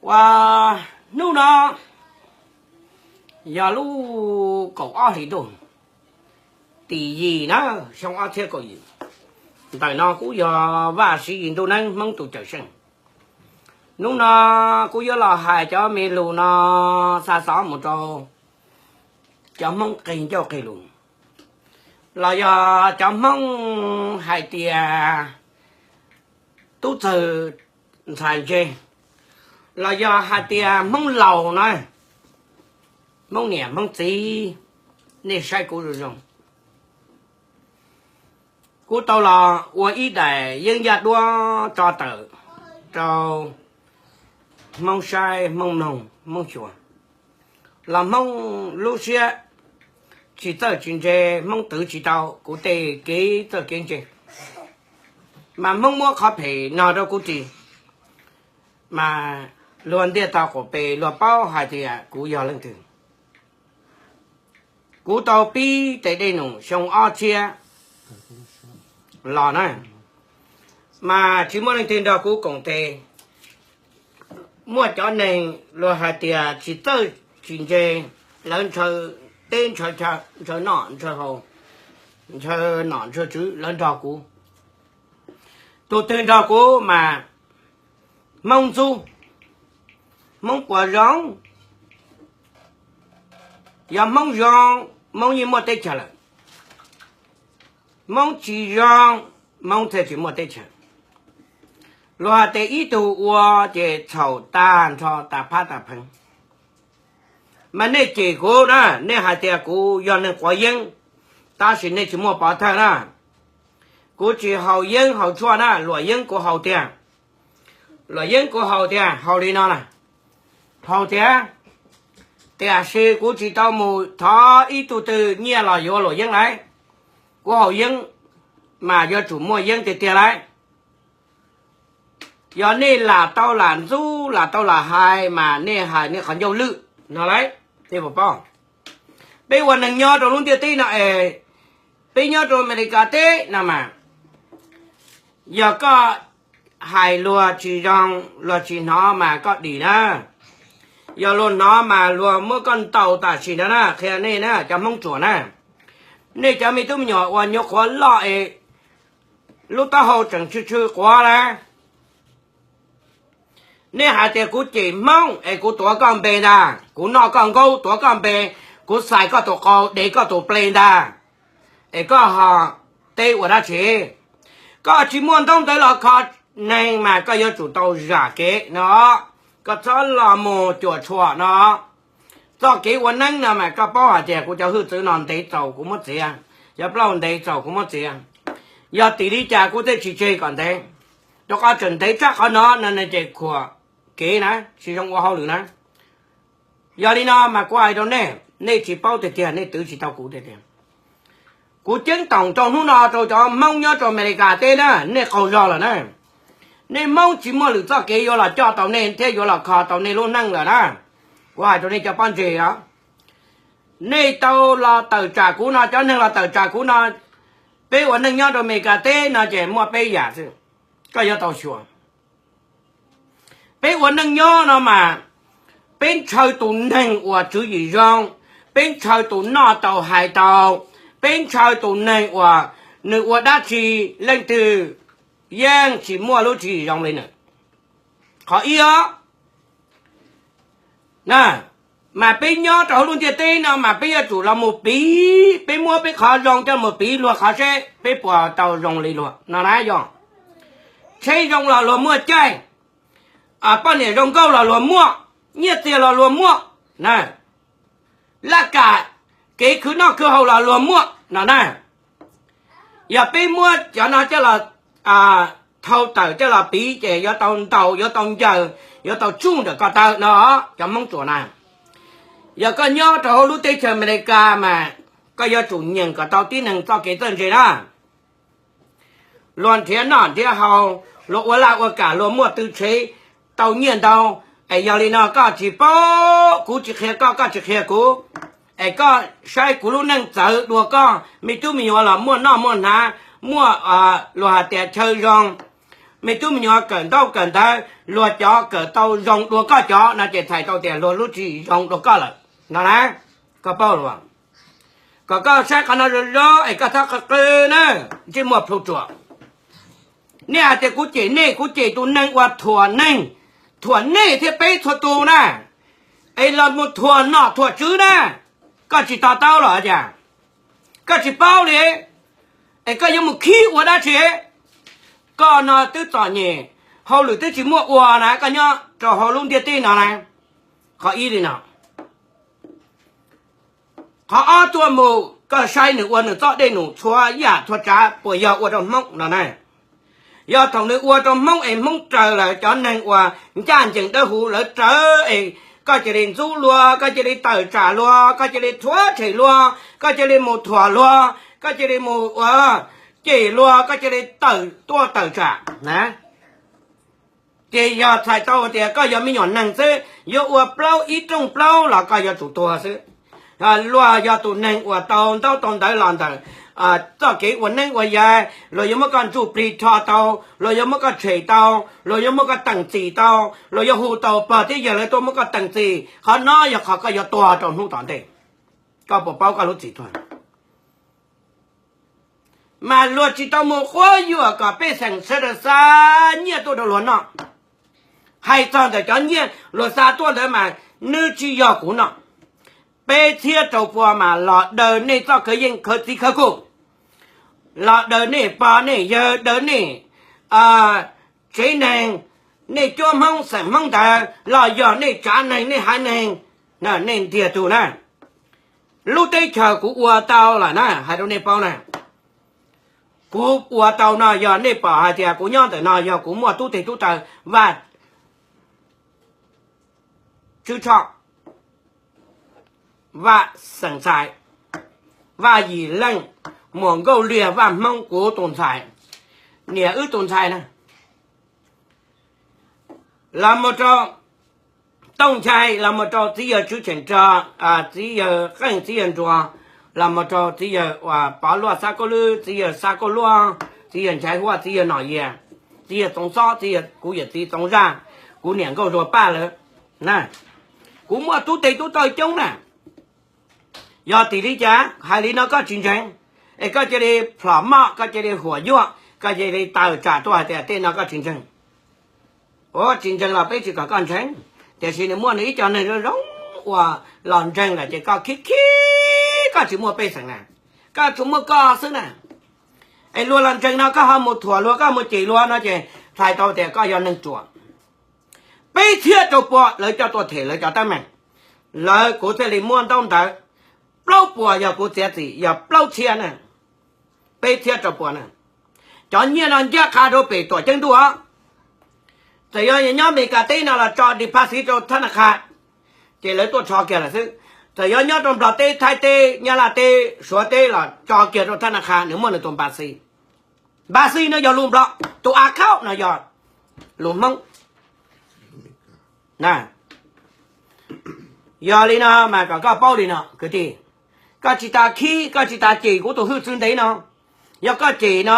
Ua, hnub no yog lub kaum ob hlis ntuj, tim yim na, xyoo ob txhiab kaum yim. Ntawm no kuj yog Vaj Siv Yis Ntuj Neeb Hmoob tus cawm seej. Hnub no kuj yuav los hais cov me lus no xa xov mus rau cov Hmoob qig ncauj qig lus, los yog cov Hmoob hais tias tub txawg ntxhais ntse, los yog hais tias Hmoob laus na, Hmoob niam Hmoob txiv, nej saib kuv zoo zoo. Kuv tau los ua ib daim yeeb yaj duab tso tawm rau Hmoob saib, Hmoob mloog, Hmoob xyuas, los Hmoob lub siab tsis txawj tsis ntse, Hmoob twv tsis tau kuv tej kev txawj kev ntse, mas Hmoob muab qhov phem no rau kuv ris, mas luag ntiaj teb qaum pes luag paub hais tias kuv yog leej twg. Kuv tau pib tes dej num xyoo ob txhiab los na, mas tsis muaj leej twg nrog kuv koom tes. Muaj cov neeg luag hais tias tsis txawj tsis ntse, lawv ntshaw teb ntshaw chaw, ntshaw noj ntshaw haus, ntshaw nom ntshaw tswv, lawv nrog kuv. Tus twg nrog kuv mas Hmoob ntxub, Hmoob puas zoo? Yog Hmoob zoo, Hmoob yeej muaj teb chaws lawm. Hmoob tsis zoo, Hmoob thiaj tsis muaj teb chaws. Luag hais tias ib tug ua ces txhaum tag nrho tas phab tas pheej. Mas nej cem kuv na, nej hais tias kuv yog neeg quav yeeb, tab sis nej tsis muaj pov thawj na. Kuv tsis haus yeeb haus tshuaj na, luam yeeb kuv haus tiag. Luam yeeb kuv haus tiag, haus li no na, haus tiag. Tiam sis kuv tsis tau mus thov ib tug twg nyiaj los yuav luam yeeb lauj. Kuv haus yeeb mas yuav tsum muaj yeeb tiag tiag lauj. Yog nej lam tau lam ntxub lam tau lam hais mas nej hais nej qhov ncauj lwj no lauj, nej puas paub? Peb ua neeg nyob rau lub ntiaj teb no es, peb nyob rau Amelikas teb no mas, yog koj hais luag tsis zoo, luag tsis hnov mas koj dim na. Yog luag hnov mas luag muab koj ntaus tam sim ntawd na, qhia nej na cov Hmoob ruam na. Nej cov me tub me nyuam uas nyuam qhuav loj es lub taub hau tseem tshwm tshwm quav na, nej hais tias kuv cem Hmoob es kuv tuav koj npe ntag, kuv noj koj nkaub tuav koj npe, kuv xais koj tus qau dev koj tus ple ntag, es koj ho teb ua dab tsi? Koj tsis muaj ntaub ntawv los kho neeg mas koj yuav tsum tau zam kev no, koj txhob los mus cuam tshuam no. Txoj kev ua neeb no mas koj paub hais tias kuv cov hwj txwv no ntev txaus kuv muab txiav, cov plaub ntev txaus kuv muab txiav. Yog tim li cas kuv thiaj tsis tseg kom ntev, rau qhov tseem ntev tshaj qhov no no ces khuam kev na, tsis zoo ua hauj lwm na. Yog li no mas kuv hais rau nej, nej tsis paub tiag tiag, nej twv tsis tau kuv tiag tiag. Kuv ceeb toom rau hnub no rau cov Hmoob nyob rau Amelikas teb na, nej qaug zog lawm na. Nej Hmoob tsis muaj lwm txoj kev yuav los coj tau nej thiab yuav los kho tau nej lub neej lawm na. Kuv hais rau nej cov pob ntseg os, nej tau los tawm tsam kuv no, cov neeg los tawm tsam kuv no, peb ua neej nyob rau Amelikas teb no ces muaj peb yam xwb, koj yuav tau xyuas. Peb ua neej nyob no mas peb ntshaw tus neeg uas tswv yim zoo, peb ntshaw tus noj tau hais tau, peb ntshaw tus neeg uas nws ua dab tsi leej twg yeej tsis muaj lub tswv yim zoo li nws. Qhov ib os, na, mas peb nyob rau hauv lub ntiaj teb no mas peb yuav tsum los mus piv, peb muab peb qhov zoo coj mus piv luag qhov seb peb puas tau zoo li luag no na yog. Tsheb zoo los luag muaj caij, poj niam zoo nkauj los luag muaj, nyiaj txiag los luag muaj na, laj kam kev khwv noj khwv haus los luag muaj no na. Yog peb muab cov no coj los thau tawm coj los piv ces yuav tau ntaus, yuav tau ncaws, yuav tau tsuj ntawm ko taw no, cov Hmoob ruam na. Yog koj nyob rau hauv lub teb chaws Amelikas mas koj yuav tsum nyeem kom tau tib neeg txoj kev txawj ntse na. Luag nrhiav noj nrhiav haus, luag ua laj ua kam, luag muaj tw tsev, tau nyiaj ntau. Es yog li no koj tsis paub, kuv tsis qhia koj, koj tsis qhia kuv, es koj saib kuv lub neej txawv dua koj. Me tub me nyuam los muaj noj muaj hnav, muaj luag hais tias chaw zoo, Me tub me nyuam kawm ntaub kawm ntawv, luag cov kawm tau zoo dua koj cov no ces txhais tau tias luag lub tswv yim zoo dua koj lawm no na. Koj paub los, kom koj saib qhov no zoo zoo es koj txhob qw qw na, ntsej muag plhu ruam. Nej hais tias kuv cem nej, kuv cem tus neeg uas thuam neeg, thuam nej thiab peb txhua tus na, es los mus thuam nom thuam tswv na, koj tsis to taub los cas? Koj tsis paub li, es koj yuav mus khib ua dab tsi? Koj no twb txom nyem, hauj lwm twb tsis muaj ua na, koj nyob rau hauv lub ntiaj teb no na. Qhov ib li no. Qhov ob, tuaj mus koj saib nws ua nws txoj dej num txhua yam txhua tsav puas yog ua rau Hmoob no na. Yog thaum nws ua rau Hmoob es Hmoob raws lawv cov neeg uas ncaj ncees dawb huv lawv raws es koj cia li ntxub luag, koj cia li tawm tsam luag, koj cia li rhuav tshem luag, koj cia li mus thuam luag, koj cia li mus ua cem luag, koj cia li tawm tuaj tawm tsam na. Ces yog txhais tau tias koj yog me nyuam neeg xwb, yuav ua plaub ib rooj plaub los koj yuav tsum tuag xwb. Luag yog tus neeg uas tau ntaub tau ntawv los ntawm txoj kev ua neeb ua yaig, luag yuav muab koj ntsuj plig rho tau, luag yuav muab koj tshem tau, luag yuav muab koj teem txim tau, luag yuav hu tau pog thiab yawg lawv tuaj muab koj teem txim. Qhov no yog qhov koj yuav tuag rau hnub tom ntej. Koj puas paub koj lub txim tuag? Mas luag tsis tau mus quab yuam kom pej xeem sawv daws xa nyiaj tuaj rau luag noj. Hais txog ntawm cov nyiaj luag xa tuaj ntawd mas nws tsis yog kuv noj. Peb txhiab rau pua mas los daws nej txoj khawv yeej khawv txiv khawv khuj, los daws nej pog nej yawg, daws nej tsev neeg, nej cuab Hmoob xeem Hmoob ntawd, los yog nej tsav neeg nej haiv neeg, nej ntiag tug na. Lub teb chaws kuv ua tau lawm na, hais rau nej paub na. Kuv ua tau no yog nej pom hais tias kuv nyob ntawm no yog kuv muaj tub teg tub taw, Vaj Tswb Tshoj, Vaj Xeem Ntxhais, Vaj Yim Leej, Muas Nkauj Liag, Vaj Hmoob, kuv tus ntxhais, niam wb tus ntxhais na. Los mus rau Tooj Nchai, los mus rau txiv yawg Tswb Cheem Rog, txiv yawg Qeej, txiv yawg Nruas, los mus rau txiv yawg Pov Luaj Xab Kauj Lwb, txiv yawg Xab Kauj Luaj, txiv yawg Nchaiv Huaj, txiv yawg Nom Yias, txiv yawg Txoov Xob, txiv yawg, kuv yawm txiv Txoov Zaj, kuv niam Nkauj Zuag Paj lawm na. Kuv muaj tub teg tub taw coob na. Yog tim li cas hais li no koj tsis ntseeg, es koj cia li plhom moj, koj cia li huam yuaj, koj cia li tawm tsam tuaj hais tias tej no koj tsis ntseeg. Ua tsis ntseeg los peb tsis kom koj ntseeg, tiam sis nws muaj nws ib co neeg zoo zoo uas los ntseeg lawm ces koj khib khib, koj tsis muaj pej xeem na, koj tsuas muaj koj xwb na. Es luag los ntseeg no koj ho mus thuam luag, koj mus cem luag no ces txhais tau tias koj yog neeg ruam. Peb txhiab rau pua lawv coj tuaj them lawv cov teeb meem, lawv kuv thiaj li muab ntaub ntawv. Plaub puas yog kuv txiav txim, yog plaub txhiab na, peb txhiab rau pua na. Cov nyiaj no ncaj qha rau pem Tuam Ceeb Ntuj os. Txawm yog nyob Amelikas teb no los tso deposit rau thab na qha, ces lawv tuaj rho kiag lawm xwb. Txawm yog nyob rau Nplog teb, Thaib teb, Nyab Laj teb, Suav teb los tso kiag rau thab na qha, nws muaj nws tus npa xi. Npa xi no yog lus Nplog, tus account no yog lus Hmoob. Yog li no mas kom koj paub li no kwv tij, koj tsis tas khib, koj tsis tas cem kuv tus hwj txwv ntev no. Yog koj cem no,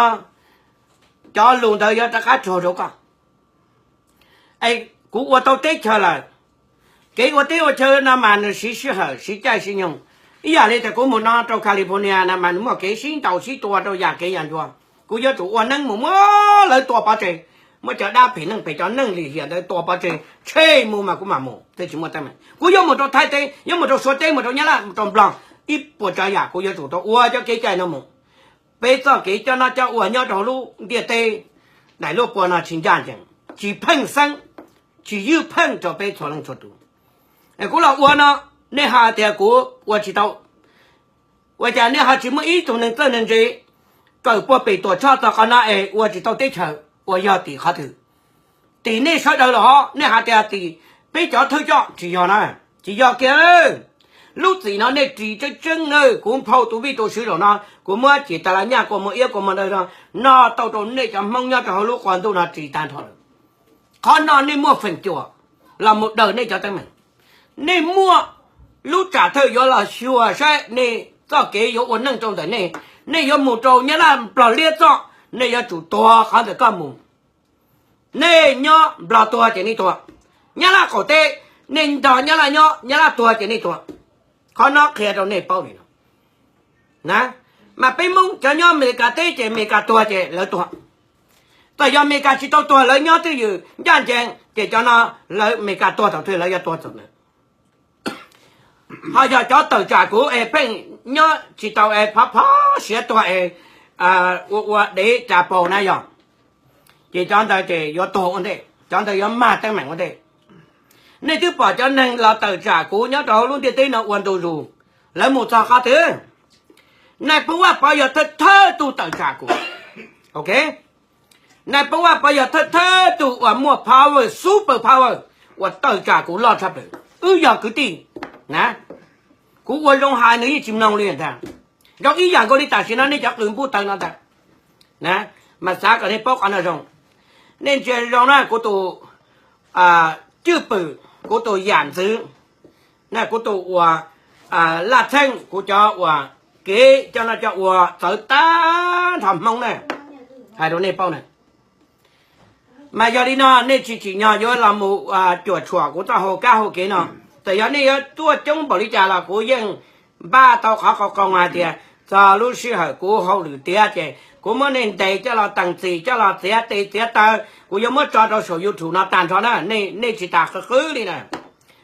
cov lus ntawd yuav rov qab raug rau koj. Es kuv ua tau teb chaws lawm, kev ua teb ua chaw no mas nws siv sij hawm siv caij siv nyoog. Ib yam li tias kuv mus no rau California no mas nws muaj kev sib ntaus sib tua rau yam kev yam ncua. Kuv yuav tsum ua neeb mus muab lawv tua pov tseg, muab cov dab phem neej phem cov neeg lim hiam ntawd tua pov tseg tshem mus mas kuv mam mus, twb tsis muaj teeb meem. Kuv yuav mus rau Thaib teb, yuav mus rau Suav teb, mus rau Nyab Laj, mus rau Nplog, ib puas tsav yam kuv yuav tsum tau ua cov kev cai no mus. Peb txoj kev coj noj coj ua nyob rau hauv lub ntiaj teb daim luaj pua no tsis ncaj ncees, tsis pheej xeeb, tsis ywj pheej rau peb txhua leej txhua tus. Kuv los ua no, nej hais tias kuv ua tsis tau. Ua cas nej ho tsis muaj ib tug neeg txawj neeg ntse kawm puag pem Tuam Tshoj txog qhov no es ua tsis tau teb chaws, uas yog tim qhov twg? Tim nej sawv daws los hos, nej hais tias tim peb cov thawj coj, tsis yog na, tsis yog kiag. Lub txim no nej ris tseeb tseeb na, kuv nphau tus vij tus sw zaum no, kuv muab cim tas las nyaj kua muag iab kua muag daw no, no tau rau nej cov Hmoob nyob rau hauv lub qua ntuj no ris tag nrho lawm. Qhov no nej muaj feem cua los mus daws nej cov teeb meem. Nej muaj lub tsam thawj yuav los xyuas saib nej txoj kev yuav ua neej rau ntawm nej. Nej yuav mus rau Nyab Laj Nplog liab txoj, nej yuav tsum tuag qhov ntawm koj mus. Nej nyob Nplog tuag ces nej tuag, Nyab Laj qaum teb, nej nrog Nyab Laj nyob, Nyab Laj tuag ces nej tuag. Qhov no qhia rau nej paub li no na. Mas peb Hmoob cov nyob Amelikas teb ces Amelikas tuag ces lawv tuag. Txawm yog Amelikas tsis tau tuag, lawv nyob twj ywm ncaj ncees ces cov no lawv Amelikas tuag thaum twg lawv yuav tuag txog ntawd. Ho yog cov tawm tsam kuv es pheej nyob tsis tau es phov phov siav tuag es ua ua dev ras paus na yog, ces cov ntawd ces yuav tuag ua ntej, cov ntawd yuav mag teeb meem ua ntej. Nej twb pom cov neeg los tawm tsam kuv nyob rau hauv lub ntiaj teb no ua ntu zus, lawv mus txog qhov twg? Nais Phoo Vaj Pov yog thawj thawj tug tawm tsam kuv, ok. Nais Phoo Vaj Pov yog thawj thawj tug uas muaj power, super power, uas tawm tsam kuv loj tshaj plaws. Wb yog kwv tij na, kuv ua zoo hais nws yeej tsis mloog li ntag. Zoo ib yam nkaus li tam sim no nej cov qws npub taw no ntag na, mas xav kom nej paub qhov no zoo. Nej ntsia zoo na, kuv tus cwj pwm, kuv tus yam ntxwv, na kuv tus uas laj txheej, kuv cov uas kev coj noj coj ua txawv tag nrho Hmoob na, hais rau nej paub na. Mas yog li no nej tsis tsim nyog yuav los mus cuam tshuam kuv txoj hau kab hau kev no. Txawm yog nej yuav tuaj coob npaum li cas los kuv yeej npaj tau qhov qau qoo hais tias txog lub sij hawm kuv hauj lwm tiav ces kuv muab nej ntes coj los teem txim, coj los txiav tes txiav taw, kuv yuav muab tso rau saum YouTube no tag nrho na. Nej tsis tas qw qwb li na.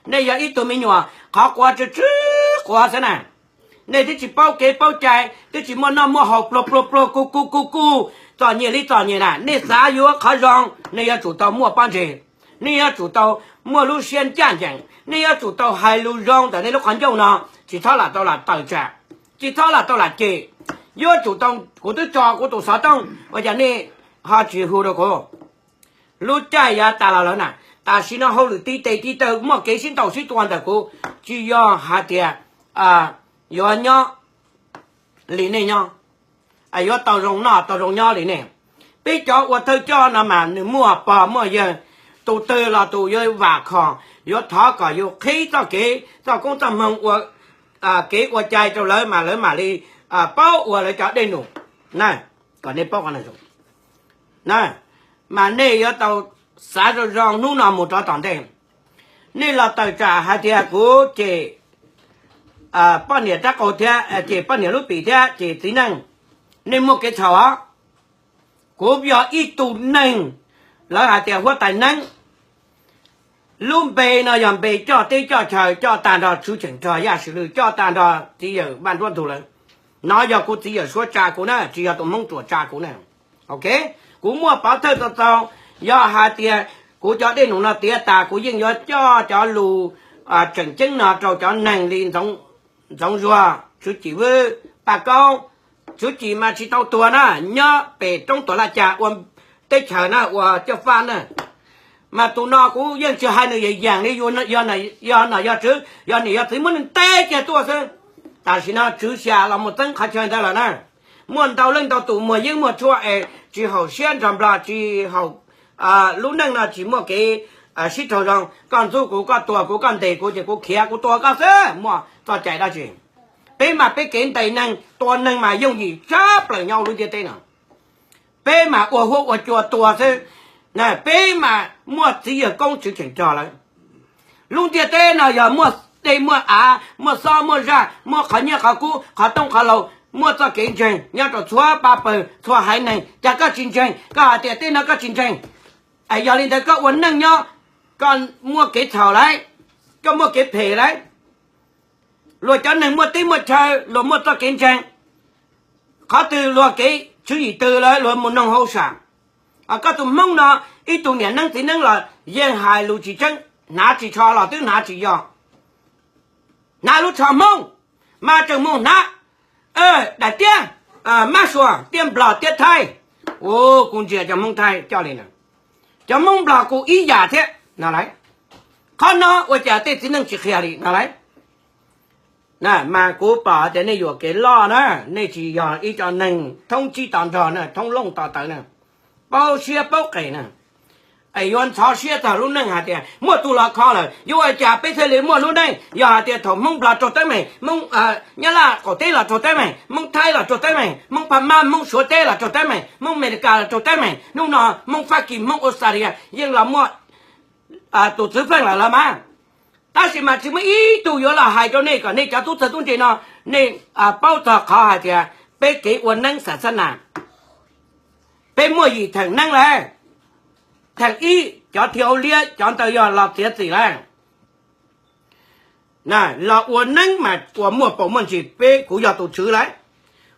Nej yog ib tug me nyuam qhov quav tsw tsw quav xwb na. Nej twb tsis paub kev paub cai, twb tsis muaj noj muaj haus, pluag pluag pluag, kuj kuj kuj kuj, txom nyem li txom nyem na. Nej xav yuav qhov zoo, nej yuav tsum tau muaj pob ntseg, nej yuav tsum tau muaj lub siab ncaj ncees, nej yuav tsum tau hais lus zoo ntawm nej lub qhov ncauj no, tsis txhob lam tau lam tawm tsam, tsis txhob lam tau lam cem. Yuav tsum tau, kuv twb tso kuv tus xov tooj ua cas nej ho tsis hu rau kuv? Lub caij yav tas los lawm na, tam sim no hauj lwm tib tes tib taw muaj kev sib ntaus sib tua ntawm kuv, tsis yog hais tias yuav nyob li nej nyob, yuav tau zoo noj tau zoo nyob li nej. Peb cov ua thawj coj no mas nws muaj pog muaj yawg, tus twg los tus yuav vam khom, yuav thov kom yus qhib txoj kev txoj koob txoj hmoo ua kev ua cai rau lawv mas lawv mam li paub ua lawv cov dej num na. Kom nej paub qhov no zoo na, mas nej yuav tau xav zoo zoo hnub no mus rov tom ntej. Nej los tawm tsam hais tias kuv cem poj niam rab qau thiab cem poj niam lub pim thiab cem txiv neej, nej muaj kev txhaum os. Kuv yog ib tug neeg, lawv hais tias huab tais neeb. Lub npe no yog npe coj teb coj chaw, coj tag nrho tswv cheem rog yaj sim lwj, coj tag nrho txiv yawm vaj nruab ntug lawm. No yog kuv txiv yawm suav tsa kuv na, tsis yog tus Hmoob Ruas tsa kuv na. Ok, kuv muaj pov thawj tau txaus. Yog hais tias kuv cov dej num no tiav tas, kuv yeej yuav coj cov lus tseem ceeb no rau cov neeg li Ntxoov Zuag, Tswv Cim Vwb, Paj Kaub. Tswv Cim mas tsis tau tuag na, nyob pem roob Tuam Laj Cas ua teb chaws na, ua caj faj na. Mas tus no kuv yeej tsis hais nws yeej yees li, yog nom yog tswv yog niam yog txiv muab nws ntes kiag tuaj xwb. Tam sim no tswv xya los mus txeeb qhov chaw ntawd lawm na. Muaj ntau leej ntau tus muag yeeb muag tshuaj es tsis haum siab nrog Nplog, tsis haum lub neej no tsis muaj kev sib raug zoo. Koj ntxub kuv, koj tuag kuv, koj ntes kuv ces kuv khiav kuv tua koj xwb, muaj txoj cai dab tsi? Peb mas peb kev ntes neeg tua neeg mas yooj yim tshaj plaws nyob lub ntiaj teb no. Peb mas ua huab ua cua tua xwb. Peb mas muaj txiv yawg koob tswv cheem rog lawm. Lub ntiaj teb no yog muaj dej muaj av, muaj xob muaj zaj, muaj qhov nyiaj qhov kub, qhov tooj qhov laus, muaj txoj kev ntseeg nyob rau txhua pab pawg txhua haiv neeg. Cas koj tsis ntseeg? Koj hais tias tej no koj tsis ntseeg. Yog li ntawd koj ua neej nyob, koj muaj kev txhaum lauj, koj muaj kev phem lauj. Luag cov neeg muaj teb muaj chaw, luag muaj txoj kev ntseeg. Qhov twg luag kev tswv yim twg lawm luag mus noog hauj sam. Koj tus Hmoob no, ib tug niam neeb txiv neeb los yeej hais lus tsis tseeb, hnav tsis tsho los twb hnav tsis yog. Hnav lub tsho Hmoob, mas tseem mus hnav daim tiab mab sua, tiab Nplog, tiab Thaib. Ua kuv ntsia cov Hmoob Thaib coj li na, cov Hmoob Nplog kuj ib yam thiab no lauj. Qhov no ua cas tej txiv neej tsis qhia li no lauj? Mas kuv pom tias nej yuam kev loj na, nej tsis yog ib co neeg thoob tsib to nrog na, thoob looj to tawv na, paub siab paub qes na. Es yuav ntxhov siab txog lub neej hais tias muaj tus los kho lawm, yuav ua cas peb thiaj li muaj lub neej? Yog hais tias thaum Hmoob Nplog raug teeb meem, Hmoob Nyab Laj qaum teb los raug teeb meem, Hmoob Thaib los raug teeb meem, Hmoob Pha Mab, Hmoob Suav teb los raug teeb meem, Hmoob Amelikas los raug teeb meem, hnub no Hmoob Fab Kis, Hmoob Australia yeej los muaj tus txwv feej lawm los mas. Tab sis mas tsis muaj ib tug yuav los hais rau nej kom nej cov tub txawg tub ntse no nej paub txog qhov hais tias peb kev ua neeb xam xab nas, peb muaj yim theem neeb lawm. Theem ib, cov thiaus liab cov ntawd yog los txiav txim lawm. Los ua neeb mas ua muaj paus muaj ntsis, peb, kuv yog tus tswv lawm.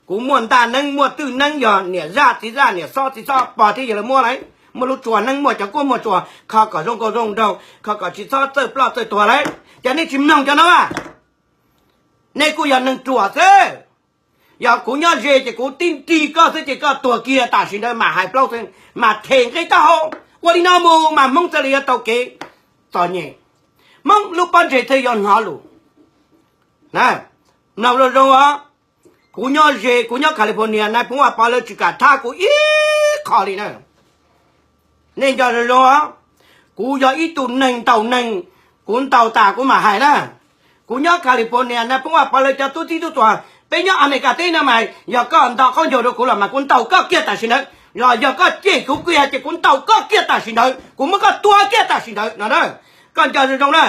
Kuv muaj ntaj neeb muaj twj neeb, yog niam zaj txiv zaj, niam xob txiv xob, pog thiab yawg lawv muab lawm. Muaj lub tsua neeb, muaj cov kuab muaj tsua kho kom zoo nkauj zoo nraug, kho kom tsis txhob txawj ploj txawj tuag lawm. Ces nej tsis mloog cov no a, nej kuj yog neeg ruam xwb. Yog kuv nyob ze ces kuv tib nrig koj xwb ces koj tuag kiag tam sim ntawd mam hais plaub xwb, mam them nqe taub hau. Ua li no mus mas Hmoob thiaj li yuav tau kev txom nyem, Hmoob lub pob ntseg thiaj yuav hnov lus. Mloog zoo zoo os, kuv nyob ze, kuv nyob California, nais phoo Vaj Pov lawv tsis kam thab kuv ib qho li na. Nej nco zoo zoo os, kuv yog ib tug neeg ntaus neeg, kuv ntaus tas kuv mam hais na. Kuv nyob California, nais phoo Vaj Pov lawv cov tub txib tub tuas, peb nyob Amelikas teb no mas yog koj nto qaub ncaug rau kuv los mas kuv ntaus koj kiag tam sim ntawd, los yog koj cem kuv kiag ces kuv ntaus koj kiag tam sim ntawd, kuv muab koj tua kiag tam sim ntawd no na. Koj nco zoo zoo na,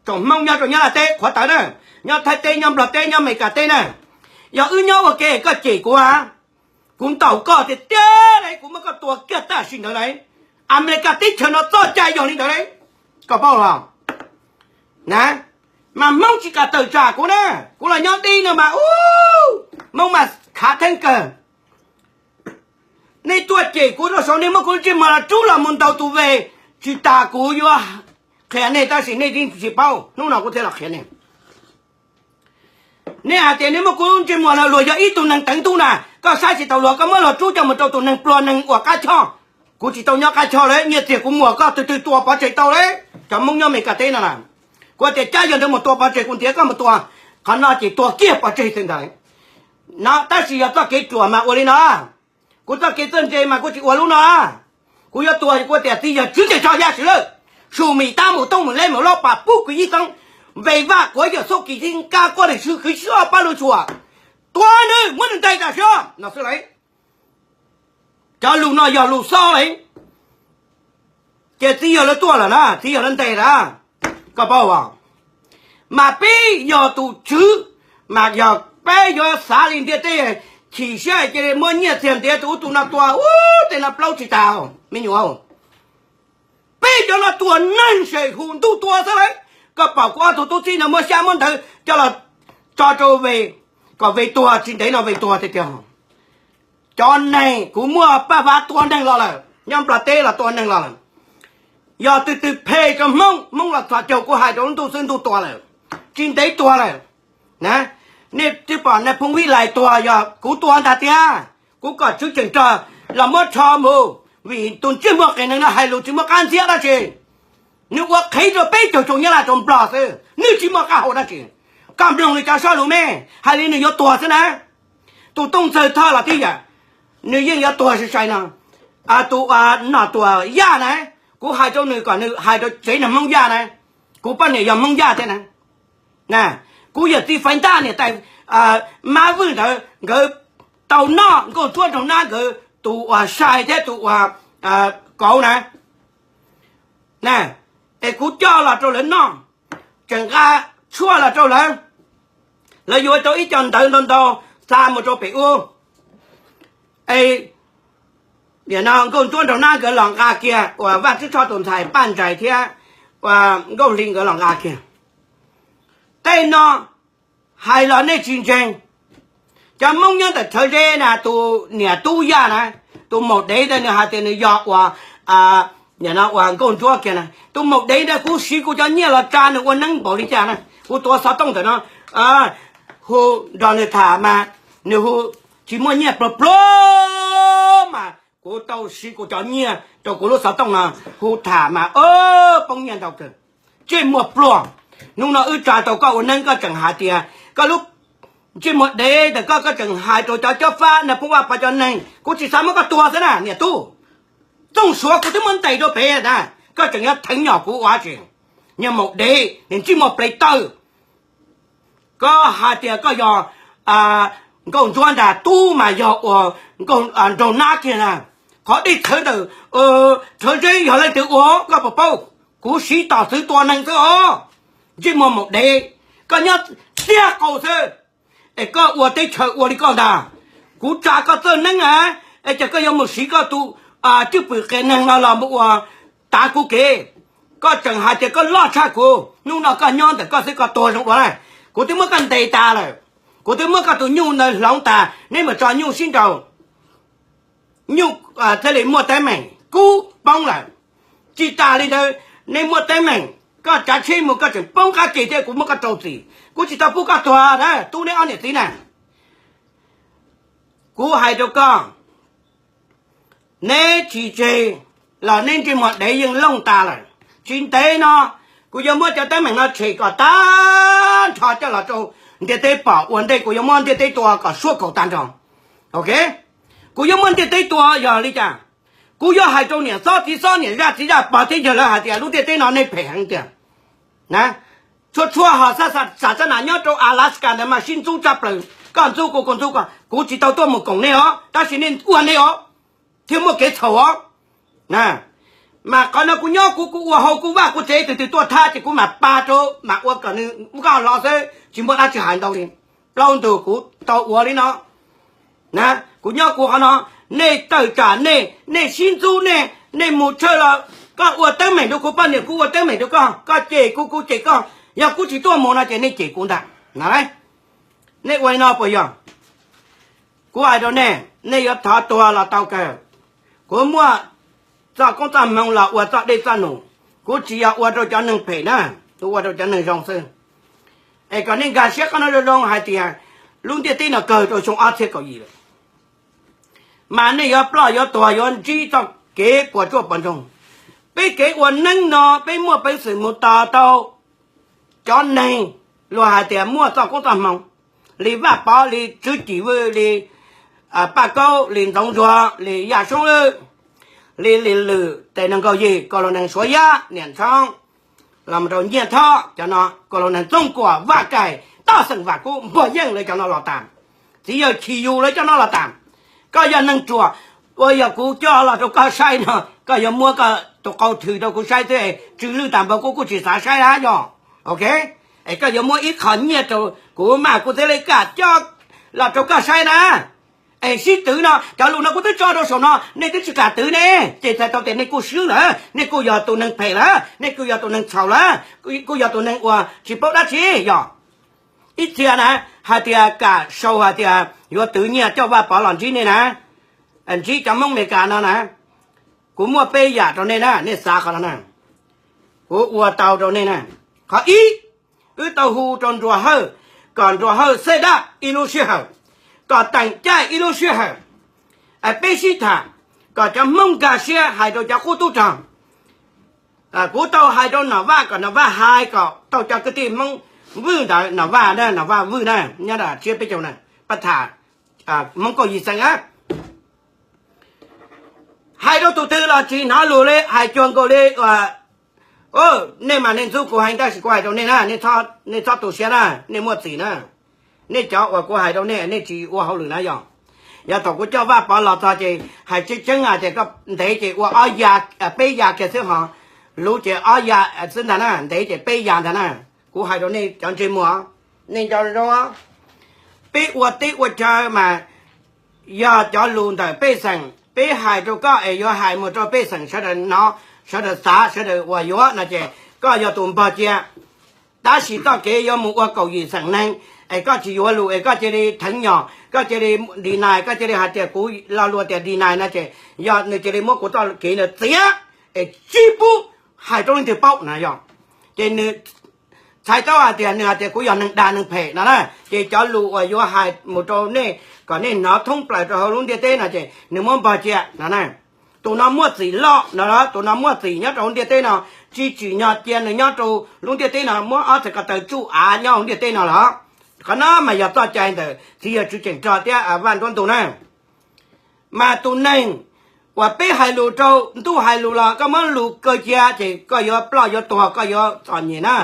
tsoom Hmoob nyob rau Nyab Laj teb, qhuav tawv na, nyob Thaib teb, nyob Nplog teb, nyob Amelikas teb na, yog wb nyob ua ke koj cem kuv a, kuv ntaus koj tiag tiag li, kuv muab koj tua kiag tam sim ntawd li. Amelikas teb chaws no txoj cai yog li ntawd li, koj paub los? Na, mas Hmoob tsis kam tawm tsam kuv na, kuv los nyob deb no mas ub, Hmoob mas khav theeb kawg. Nej tuaj cem kuv rau saud, nej muab kuv lub ntsej muag los rub los mus ntaus tus ve, tsis tas kuv yuav qhia nej tab sis nej yeej tsis paub, hnub no kuv thiaj los qhia nej. Nej hais tias nej muab kuv lub ntsej muag los luag yog ib tug neeg teev ntuj na, koj saib tsis taus luag, koj muab luag rub coj mus rau tus neeg pluag neeg uas qab choj. Kuv tsis tau nyob qab choj lawm, nyiaj txiag kuv muag koj twg twg tua pov tseg tau lawm. Cov Hmoob nyob Amelikas teb no na, kuv tias cab yog ntawd mus tua pov tseg, kuv ntiav koj mus tua, qhov no ces tua kiag pov tseg xwb ntag. No tab sis yog txoj kev ruam mas ua li no, kuv txoj kev txawj ntse mas kuv tsis ua lub no. Kuv yuav tua kuv tias txiv yawg tswv teg tsho yaj sim lawj, sum mim tab mus tooj mim leb mus lob pas pub kws yij xoob, npe vaj quav yawm xub kis thib nqaj quaj lwm swv khwv sib ob pab lug tshuam, tua nws muab nws ntes tam sim no xwb lauj. Cov lus no yog lus xob lauj. Ces txiv yawg lawv tuaj lawm na, txiv yawg lawv ntes lawm, koj paub as? Mas peb yog tus tswv, mas yog peb yuav xav li ntiaj teb, chim siab cia li muab nyiaj txiag ntiav tus ub tus no tua, ub, tej no plaub tsis tas me nyuam. Peb cov no tua neeg sem hu ntuj tua xwb lauj. Koj pom kuv ob tug tub txib no muab xyab muab ntawv coj los tso rau Ve, kom Ve tuag, tsis ntev no Ve tuag tiag tiag. Cov neeg kuv muaj paj vav tua neeg los lawm, nyob Nplog teb los tua neeg los lawm. Yog twg twg phem rau Hmoob, Hmoob los txhos caug kuv hais rau lub ntuj xwb ntuj tua lawm, tsis ntev tuag lawm. Nej twb pom nais phoo Vij Lais tuag yog kuv tua ntag tiag. Kuv kom tswv cheem rog los muab rho mus, vim tus ntsej muag qias neeg no hais lus tsis muaj qab ntxiab dab tsi. Nws ua qhev rau peb caug tsoom Nyab Laj tsoom Nplog xwb, nws tsis muaj qab hau dab tsi. Koj mloog nws cov sab lus me, hais li nws yuav tuag xwb na. Tus Tooj Ntxawg Thoj los tib yam, nws yeej yuav tuag sai sai no. Tus Nom Tuam Yaj na, kuv hais rau nws kom nws hais rau tsev neeg Hmoob Yaj na, kuv poj niam yog Hmoob Yaj thiab na. Kuv yawm txiv Faiv Ntaj niam tais Mab Vwj ntawd nkawd tau noj Nkauj Ntsuab Nraug Nab nkawd tus uas sai thiab tus uas kauv na. Es kuv coj los rau lawv noj, tseem nqa tshuaj los rau lawv. Lawv yuav tau ib co ntawv ntau ntau xa mus rau pem ub. Es nim no Nkauj Ntsuab Nraug Nab nkawd los nqa kiag, uas Vaj Tswb Tshoj tus ntxhais Paj Ntsais thiab uas Nkauj Hli nkawd los nqa kiag. Tej no hais los nej tsis ntseeg. Cov Hmoob nyob ntawm Thawv Zeb na, tus niam tub Yaj na, tus maum dev ntawd nws hais tias nws yog uas, nim no uas Nkauj Ntsuab kiag na, tus maum dev ntawd kuv siv kuv cov nyiaj los tsa nws ua neeb npaum li cas na. Kuv tuav xov tooj ntawm no hu nrog nws tham mas nws hu tsis muaj nyiaj pluag pluag mas kuv tau siv kuv cov nyiaj rau kuv lub xov tooj no hu tham mas poob nyiaj ntau kawg. Ntsej muag pluag, hnub no wb tsa tau koj ua neeb koj tseem hais tias koj lub ntsej muag dev ntawm koj, koj tseem hais rau cov cob fab nais phoo Vaj Pov cov neeg, kuv tsis xav muab koj tua xwb na niam tub. Txooj Suav kuv twb muab ntes rau pem na, koj tseem yuav theev nyom kuv ua tsi? Nyuag maum dev, niag ntsej muag ple tawg. Koj hais tias koj yog nkauj ntsuab nram tub mas yog ua nraug nab kiag na. Qhov dej txhawv ntawm txhawv zeb yog leej twg ua koj puas paub? Kuv siv tom txwv tua neeg xwb os. Ntsej muag maum dev, koj nyob tiag qaus xwb. Es koj ua teb chaws ua li koj ntag, kuv tsa koj txawj neeb na, es cas koj yuav mus siv koj tus cwj pwm qias neeg no los mus ua tav kuv kev. Koj tseem hais tias koj loj tshaj kuv, hnub no koj nyob ntawm koj xwb koj tuag zoo dua na. Kuv twb muab koj ntes tas lawm, kuv twb muab koj tus nyuj ntawd hloov tas, neb mus tso nyuj sib nraus, nyuj thiaj li muaj teeb meem kub poob lawm. Tsis tas li ntawd, neb muaj teeb meem, koj tsav tsheb mus koj tseem poob qab ke thiab kuv muab koj rau txim, kuv tsis tau pub koj tuag na tub neb ob niam txiv na. Kuv hais rau koj, neb tsis tseg los neb ntsej muag dev yeej looj tas lawm. Tsis ntev no kuv yuav muab cov teeb meem no tshem kom tag nrho coj los rau ntiaj teb pom, ua ntej kuv yuav muab ntiaj teb tua kom suab kaus tag nrho. Ok, kuv yuav muab ntiaj teb tua yog li cas? Kuv yuav hais rau niam xob txiv xob niam zaj txiv zaj pog teb yawg lawv hais tias lub ntiaj teb no nej phem heev tiag na. Txhua txhua hom xab xab nam nyob rau Alaska ntawd mas sib ntxub tshaj plaws, koj ntxub kuv kuv ntxub koj, kuv tsis tau tuaj mus koom nej os, tab sis nej ua nej os, thiaj muaj kev txhaum os. Mas qhov no kuv nyob kuv kuv ua hauv kuv vaj kuv tsev, tus twg tuaj thab ces kuv mam pa rau mam ua kom nws nkoj hlo xwb, tsis muaj dab tsi hais ntau li. Plaub ntug kuv tau ua li no. Kuv nyob kuv qhov no, nej tawm tsam nej, nej sib ntxub nej, nej mus tshawj los koj ua teeb meem rau kuv poj niam kuv ua teeb meem rau koj, koj cem kuv kuv cem koj, yog kuv tsis tuaj mus no ces nej cem kuv ntag. Nej ua li no puas yog? Kuv hais rau nej, nej yuav thov tuag los tau kawg. Kuv muaj txoj koob txoj hmoov los ua txoj dej txoj num, kuv tsis yog ua rau cov neeg phem na, kuv ua rau cov neeg zoo xwb. Es kom nej nkag siab qhov no zoo zoo hais tias lub ntiaj teb no kawg rau xyoo ob txhiab kaum yim lawm, mas nej yuav ploj yuav tuag yuav ntsib txoj kev puas tsuaj puas ntsoog. Peb kev ua neeb no peb muaj peev xwm mus tos tau cov neeg luag hais tias muaj txoj koob txoj hmoov, li Vaj Pov, li Tswv Cim Vwj, li Paj Kaub, li Ntxoov Ntsuag, li Yaj Soob Lwj, li Lis Lwm, tes neeg Nkaus Yig, Kos Laus Neeg Suav Yab, Niam Ntxhoob, los rau Nyiaj Thob, cov no Kos Laus Neeg Txooj Kuam, Vaj Kaim, Toj Xeem Vam Kub, Npuag Yeej, lawv cov no los tas. Txiv Yawg Chim Yus, lawv cov no los tas. Koj yog neeg ruam, ua yog kuv coj los rau koj saib no koj yuav muab koj tus qau thwm rau kuv saib xwb, tsw lwj tas npaum kuv kuj tsis xav saib na yog. Ok, es koj yuav muab ib qho nyiaj rau kuv mas kuv thiaj li kam coj los rau koj saib na. Es sib twv no, cov lus no kuv twb tso rau saum no nej twb tsis kam twv ne, ces txhais tau tias nej kuj swb lawm, nej kuj yog tus neeg phem lawm, nej kuj yog tus neeg txhaum lawm, kuj yog tus neeg uas tsis paub dab tsi yog. Ib txhia na, hais tias kam sau hais tias yuav twv nyiaj coj Vaj Pov los ntsib nej na, ntsib cov Hmoob Amelikas no na. Kuv muaj peb yam rau nej na, nej xav qhov no na, kuv ua tau rau nej na. Qhov ib, wb tau hu rau Nruas Hawj, kom Nruas Hawj set up ib lub sij hawm, kom teem caij ib lub sij hawm, peb sib tham, kom cov Hmoob nkag siab hais rau cov qub tub rog. Kuv tau hais rau Nom Vaj kom Nom Vaj hais kom tau cov kwv tij Hmoob Vwj ntawd, Nom Vaj na, Nom Vaj Vwj na, nyob rau tshiab peb caug na, pab tham Hmoob Kauj Yig Xeem na. Hais rau tus twg los tsis hnov lus li, hais cuag nkaus li uas, nej mas nej ntxub kuv heev tab sis kuv hais rau nej na, nej txhob tu siab na, nej muaj txim na. Nej cov uas kuv hais rau nej, nej tsis ua hauj lwm na yog. Yog thaum kuv coj Vaj Pov los txog ces hais tseeb tseeb hais tias koj ntev ces ua ob ya, peb ya kiag xwb ho, luv ces ob ya xwb ntag na, ntev ces peb ya ntag na. Kuv hais rau nej cov ntsej muag, nej nco zoo, peb ua teb ua chaw mas yog cov lus ntawm pej xeem peb hais rau koj es yuav hais mus rau pej xeem sawv daws hnov, sawv daws xav, sawv daws uas yuav no ces koj yog tus npog cia. Tab sis txoj kev yuav mus ua kaum yim xeem neeg es koj tsis yuav lus es koj cia li theev nyom, koj cia li deny, koj cia li hais tias kuv lo lus tias deny no ces yog nws cia li muab kuv txoj kev ntawd txiav es tsis pub hais rau leej twg paub na yog. Ces nws txhais tau hais tias nws hais tias kuv yog neeg dag neeg phem no na, ces cov lus uas yuav hais mus rau nej kom nej hnov thoob plaws rau hauv lub ntiaj teb no ces nws muab npog cia no na. Tus no muaj txim loj no, tus no muaj txim nyob rau hauv ntiaj teb no, tsis tsim nyog cia nws nyob rau lub ntiaj teb no, muab ob txhais ko taw tsuj av nyob hauv ntiaj teb no los. Qhov no mas yog txoj cai ntawm txiv yawg Tswv Ceem Rog thiab Vaj Nruab Ntuj na. Mas tus neeg uas peb hais lus rau ntuj hais lus los koj muab lus kaw cia ces koj yuav ploj yuav tuag koj yuav txom nyem na.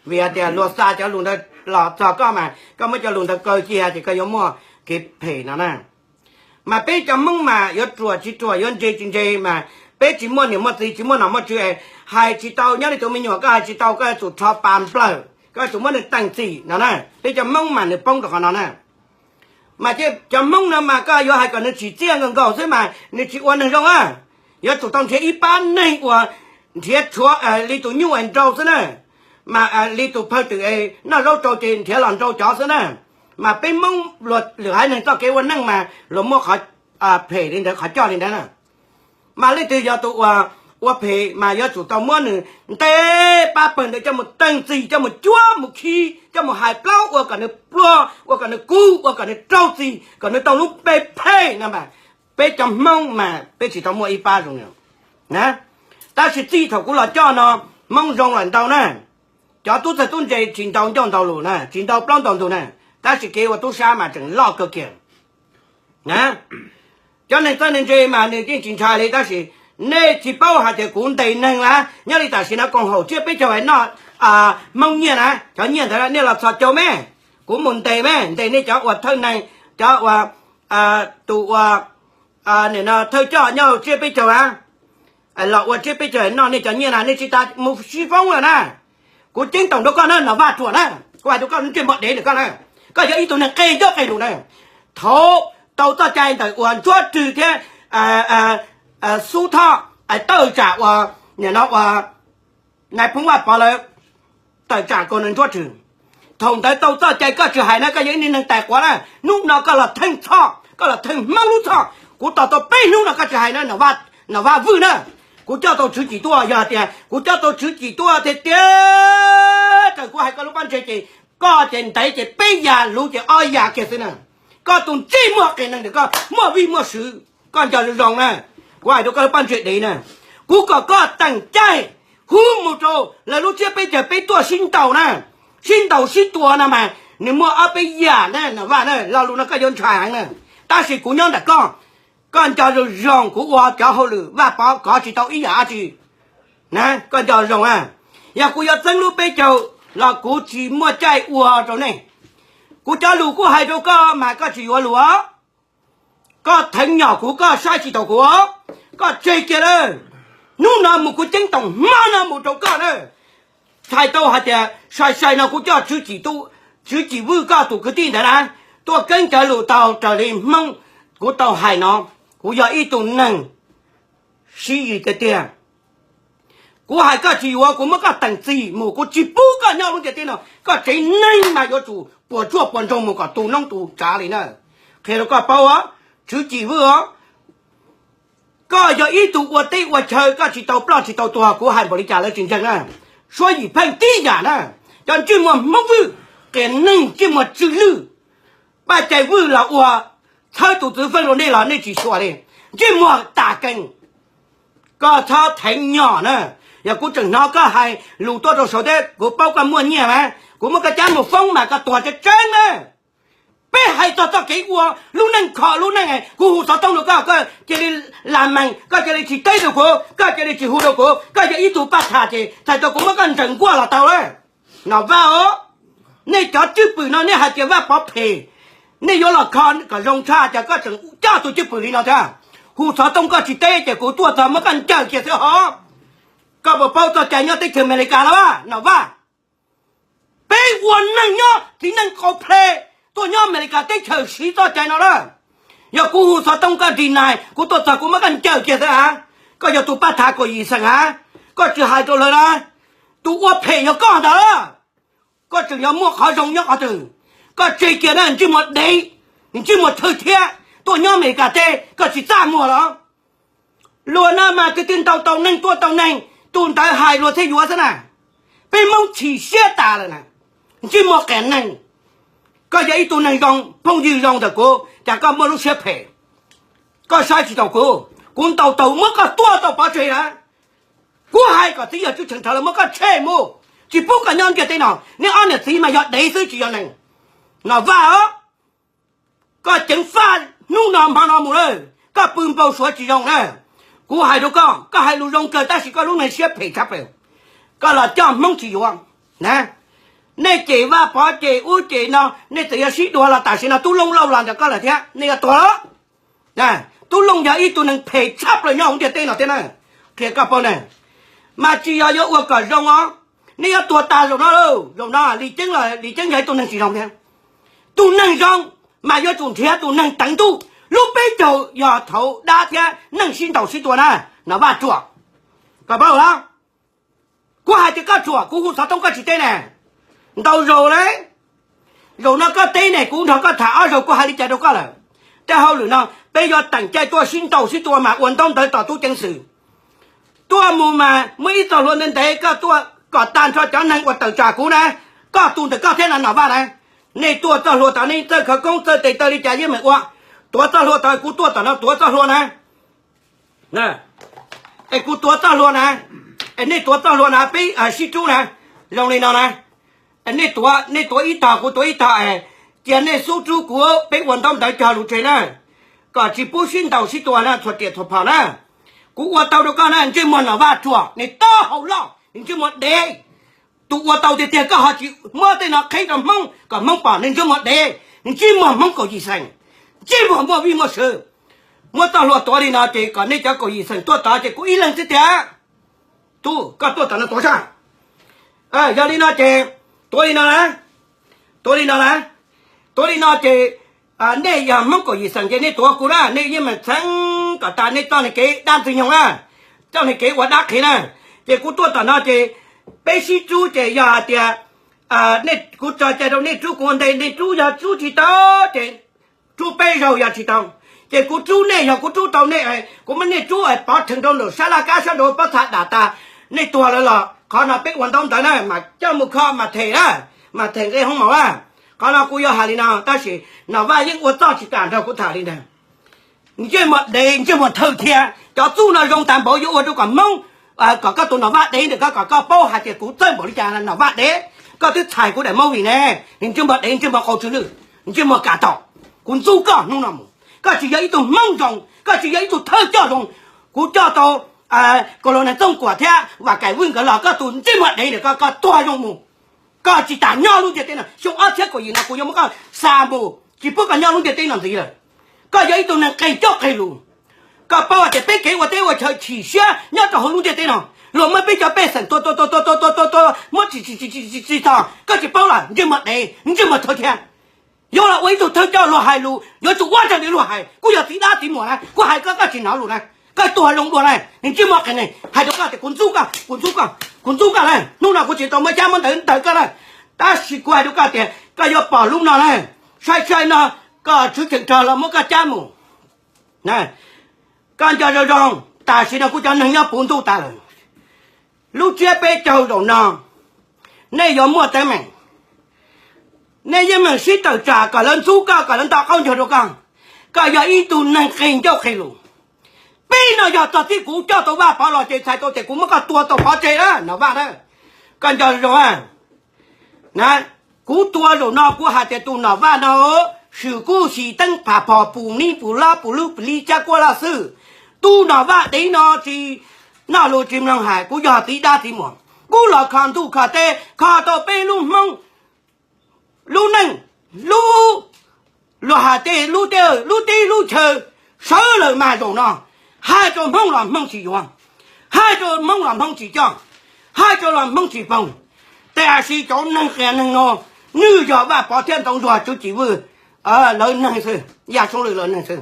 Vim hais tias luag xa cov lus ntawd los txog koj mas koj muab cov lus ntawd kaw cia ces koj yuav muaj kev phem no na. Mas peb cov Hmoob mas yuav ruam tsis ruam yuav ntse tsis ntse mas peb tsis muaj niam muaj txiv tsis muaj nom muaj tswv es hais tsis tau nyob li tus me nyuam koj hais tsis tau koj yuav tsum rho pas nplawm koj yuav tsum muab nws teem txim no na. Peb cov Hmoob mas nws poob rau qhov no na. Mas cov Hmoob no mas koj yuav hais kom nws tsim txiaj nkaus nkaus xwb mas nws tsis ua neeg zoo a. Yuav tsum tau nrhiav ib pab neeg uas nrhiav tshuav li tus nyuj es nrau xwb na, mas li tus phawj twm es noj zaub rau ces nrhiav los nrau cov xwb na. Mas peb Hmoob luag lwm haiv neeg txoj kev ua neej mas luag muaj qhov phem li ntawd qhov coj li ntawd na. Mas leej twg yog tus uas ua phem mas yuav tsum tau muab nws ntes pab pawg ntawd coj mus teej txim coj mus cuab mus khi coj mus hais plaub ua kom nws pluag ua kom nws kub ua kom nws raug txim kom nws tau lub npe phem no mas peb cov Hmoob mas peb tsis tau muaj ib pab zoo na. Tab sis txij thaum kuv los coj no Hmoob zoo lawm ntau na. Cov tub txawg tub ntse tsis ntau ncauj ntau lus na tsis ntau plaub ntau ntug na, tab sis kev ua tub sab mas tseem loj kawg kiag. Cov neeg txawj neeg ntse mas nws yeej tsis ntshai li tab sis nej tsis paub hais tias kuv ntes neeg na. Nyob li tam sim no koom haum tsiab peb caug es noj Hmoob nyiaj na, cov nyiaj ntawd nej los txhos caug me, kuv mus ntes me ntes nej cov uas thawj neeg, cov uas tus uas thawj coj nyob tsiab peb caug na, los ua tsiab peb caug es noj nej cov nyiaj na nej tsis tas mus sib foob lawm na. Kuv ceeb toom rau koj na Nom Vaj ruam na, kuv hais rau koj ntsej muag dev ntawm koj na, koj yog ib tug neeg qe ncauj qe lus na. Thaum tau txoj cai ntawm uas Ntsuab Rwg thiab Xub Thoj tawm tsam uas nim no uas nais phoo Vaj Pov lawv tawm tsam kaus neeg Ntsuab Rwg, thaum ntawd tau txoj cai koj tsis hais na koj yog ib neeg tais quav na. Hnub no koj los theej txhoj koj los theej Hmoob lub txhoj, kuv tos tau peb hnub no koj tsis hais na Nom Vaj Vwj na. Kuv coj tau Tswv Cim tuaj yog hais tias kuv coj tau Tswv Cim tuaj tiag tiag raws kuv hais koj lub pob ntseg ces koj ces ntev ces peb yas luv ces ob yas kiag xwb na. Koj tus ntsej muag qias neeg ntawm koj muaj vij muaj sw, koj nco zoo zoo na. Kuv hais rau koj lub pob ntseg dev na, kuv kom koj teem caij hu mus rau lawv lub tsiab peb caug peb tuaj sib ntaus na, sib ntaus sib tua no mas nws muaj ob peb yam na Nom Vaj na, lo lus no koj yuav ntshai heev na. Tab sis kuv nyob ntawm koj, koj nco zoo zoo kuv ua cov hauj lwm Vaj Pov kov tsis tau ib yam dab tsi na, koj nco zoo a. Yog kuv yuav txeeb lub peb caug los kuv tsis muaj caij ua rau nej. Kuv cov lus kuj hais rau koj mas koj tsis yuav lus os. Koj theev nyom kuv koj saib tsis taus kuv, koj tseg kiag lawm. Hnub no mus kuv ceeb toom hmo no mus rau koj na. Txhais tau hais tias sai sai no kuv coj Tswv Cim Vwj koj tus kwv tij ntawd na tuaj keeb cawv lus tau raws li Hmoob kuv tau hais no, kuv yog ib tug neeg sib yis tiag tiag. Kuv hais koj tsis yuav kuv muab koj teem txim mus kuv tsis pub koj nyob lub ntiaj teb no, koj tsev neeg mas yuav tsum puas tsuaj puas ntsoog mus kom tu noob tu tsav li na. Qhia rau koj paub os, Tswv Cim Vwj os, koj yog ib tug ua teb ua chaw koj tsis tau ploj tsis tau tuag kuv hais npaum li cas lawv tsis ntseeg na. Suab Yim Pheej tib yam na, cov ntsej muag Hmoob Vwj, qias neeg ntsej muag tsw lwj, Paj Cai Vwj los ua txhawb tus txwv feej rau nej los nej tsis xyuas li, ntsej muag tas kees. Koj txhob theev nyom na, yog kuv tseem hnov koj hais lus tuaj rau saud thiab kuv paub koj muaj nyiaj mas kuv muab koj cab mus foob mas koj tuag tseeb tseeb na. Peb hais txog txoj kev ua lub neej kho lub neej, kuv hu xov tooj rau koj koj cia li lam mees, koj cia li tsis teb rau kuv, koj cia li tsis hu rau kuv, koj yog ib tug paj tham ces txhais tau kuv muab koj ntsees nkuaj los tau lawm. Nom Vaj os, nej cov cwj pwm no nej hais tias Vaj Pov phem, nej yuav los kho kom zoo tshaj ces koj tseem coj tus cwj pwm li no thiab. Hu xov tooj koj tsis teb ces kuv tuaj txog muab koj ncaws kiag xwb hov. Koj puas paub txoj cai nyob teb chaws Amelikas los Nom Vaj? Peb ua neeg nyob txiv neej qau ple tuaj nyob Amelikas teb chaws siv txoj cai no lawm. Yog kuv hu xov tooj koj deny kuv tuaj txog kuv muab koj ncaws kiag xwb a. Koj yog tus paj tham kaum yim xeem a, koj tsis hais rau lawv na. Tus ua phem yog koj ntag. Koj tseem yuav muaj qhov zoo nyob qhov twg? Koj tseg kiag na ntsej muag dev, ntsej muag thwj thiab tuaj nyob Amelikas teb koj tsis txaj muag los? Luag no mas tus twg ntaus tau neeg tua tau neeg tus ntawd hais luag thiaj yuav xwb na. Peb Hmoob chim siab tas lawm na, ntsej muag qias neeg. Koj yog ib tug neeg zoo phooj ywg zoo ntawm kuv cas koj muaj lub siab phem. Koj saib tsis taus kuv, kuv ntaus taus muab koj tua tau pov tseg na. Kuv hais kom txiv yawg Tswv Tsheej Rhawv lawv muab koj tshem mus, tsis pub koj nyob ntiaj teb no. Neb ob niam txiv mas yog dev xwb tsis yog neeg. Nom Vaj os, koj ceev faj hnub no hmo no mus lawm, koj pw npau suav tsis zoo na. Kuv hais rau koj, koj hais lus zoo kawg tab sis koj lub neej siab phem tshaj plaws. Koj los coj Hmoob tsis yuav na. Nej cem Vaj Pov cem ub cem no, nej txawm yog sib dua los tam sim no Tub Looj lauj los ntawm koj lawm thiab, nej yuav tuag los. Tub Looj yog ib tug neeg phem tshaj plaws nyob hauv ntiaj teb no thiab na, qhia koj paub na. Mas tsis yog yuav ua kom zoo os, nej yuav tuag tas zaum no lauj. Zaum no Lis Ceeb los Lis Ceeb yog ib tug neeg tsis zoo thiab. Tus neeg zoo mas yuav tsum nrhiav tus neeg teev ntuj. Lub peb caug yog thaum dab thiab neeg sib ntaus sib tua na, Nom Vaj Ruam. Koj paub los? Kuv hais tias koj ruam, kuv hu xov tooj koj tsis teb ne. Ntau zaus lawm. Zaum no koj teb ne, kuv nrog koj tham ob zaug kuv hais li cas rau koj lawm. Tej hauj lwm no peb yuav teem caij tuaj sib ntaus sib tua mas ua ntaub ntawv tos tub ceev xwm. Tuaj mus mas muaj ib txoj hlua ntev ntev koj tuaj kom tag nrho cov neeg uas tawm tsam kuv na, koj tus ntawm koj thiab na Nom Vaj na. Nej tuaj txoj hlua tod nej txawj khawv koob txawj tes taw li cas yeej meem ua. Tuav txoj hlua tod, kuv tuaj tom no tuav txoj hlua na. Es kuv tuav txoj hlua na, es nej tuav txoj hlua na, peb sib rub na, zoo li no na. Nej tuav, nej tuav ib tog kuv tuav ib tog, cia nej xub rub kuv, peb ua ntaub ntawv cog lus tseg na, kom tsis pub sib ntaus sib tua na, txhua riam txhua phom na. Kuv ua tau rau koj na, ntsej muag Nom Vaj Ruam, nws taub hau loj, nws ntsej muag dev. Tus ua tau tiag tiag koj ho tsis muab tej no qheb rau Hmoob kom Hmoob pom, nws ntsej muag dev, ntsej muag Hmoob kaum yim xeem, ntsej muag muaj vij muaj sub. Muab txoj hlua tuav li no ces kom nej cov kaum yim xeem tuaj tod ces kuv ib leeg xwb tiag. Tub, koj tuaj tom no tuav saib. Yog li no ces tuav li no na, tuav li no na, tuav li no ces nej yog Hmoob kaum yim xeem ces nej tuav kuv na, nej yeej meem txheeb kom tas nej txoj niag kev dab ntxwg nyoog na, txoj niag kev ua dab qhev na. Ces kuv tuaj tom no ces peb sib rub ces yog hais tias kuv tso cai rau nej rub kuv ua ntej, nej rub yog rub tsis tau ces rub peb zaug yog tsis tau, ces kuv rub nej, yog kuv rub tau nej, kuv muab nej rub pov rhees rau nram sab laj kab sab nraud pob txha dam tas, nej tuag lawm los qhov no peb ua ntaub ntawv na mas coj mus kho mas them na, mas them nqe hoob maum na. Qhov no kuv yuav hais li no tab sis Nom Vaj yeej ua txuj tsis kam nrog kuv tham li ntag. Ntsej muag dev, ntsej muag thawj thiab, cov txuj no zoo tas npaum yuav ua rau kom Hmoob, kom koj tus Nom Vaj dev ntawm koj kom koj paub hais tias kuv txawj npaum li cas Nom Vaj dev. Koj twb txhais kuv daim movie ne, ntsej muag dev, ntsej muag qau tsw lwj, ntsej muag kam tom. Kuv ntxub koj hnub no mus, koj tsis yog ib tug Hmoob zoo, koj tsis yog ib tug thawj coj zoo. Kuv coj tau Colonel Txooj Kuam thiab Vam Kaim Vwj nkawd los koj tus ntsej muag dev ntawm koj, koj tuag zoo mus. Koj tsis tas nyob lub ntiaj teb no, xyoo ob txhiab kaum yim no kuv yuav muab koj xa mus, tsis pub koj nyob lub ntiaj teb no ntxiv lawm. Koj yog ib tug neeg qeeg coj qeeg lus. Koj paub hais tias peb kev ua teb ua chaw chim siab nyob rau hauv lub ntiaj teb no, luag muab peb cov pej xeem tua tua tua tua tua tua tua, muab tsis tsis tsis txog, koj tsis paub los ntsej muag dev, ntsej muag thawj thiab. Yuav los ua ib tug thawj coj luag hais lus yuav tsum ua raws li luag hais. Kuv yog txiv dab txiv muam na, kuv hais koj koj tsis hnov lus na, koj tuag zoo dua na. Ntsej muag qeeg ne, hais rau koj tias kuv ntxub koj, kuv ntxub koj, kuv ntxub koj na. Hnub no kuv tsis tau muab cab muab ntawv ntawd koj na, tab sis kuv hais rau koj tias koj yuav pom lub no na, sai sai no koj tswv cheem rog los muab koj cab mus. Koj nco zoo zoo, tam sim no kuv cov neeg nyob puv ntuj tas lawm. Lub tsiab peb caug zaum no nej yuav muaj teeb meem. Nej yeej meem sib tawm tsam kom lawv ntxub koj, kom lawv nto qaub ncaug rau koj. Koj yog ib tug neeg qeeg ncauj qeeg lus. Peb no yog txog txij kuv coj tau Vaj Pov los ces txhais tau tias kuv muab koj tua tau pov tseg na Nom Vaj na. Koj nco zoo na, kuv tua zaum no kuv hais tias tus Nom Vaj no swm kuj xyim teeb pham phom pum nib pum lob pum lub pum lib cab kuab laj xwb. Tus Nom Vaj dev no tsis noj lus tsis mloog hais, kuv yog txiv dab txiv muam, kuv los kho ntuj kho teb kho tau peb lub Hmoob lub neej, lub, luag hais tias lub teb, lub teb lub chaw sawv lawm mas zaum no hais rau Hmoob los Hmoob tsis yuav, hais rau Hmoob los Hmoob tsis coj, hais rau los Hmoob tsis foog. Tiam sis cov neeg qias neeg no, nws yog Vaj Pov thiab Ntxoov Zuag Tswv Cim Vwj lawv neeg xwb, Yaj Soob Lwm lawv neeg xwb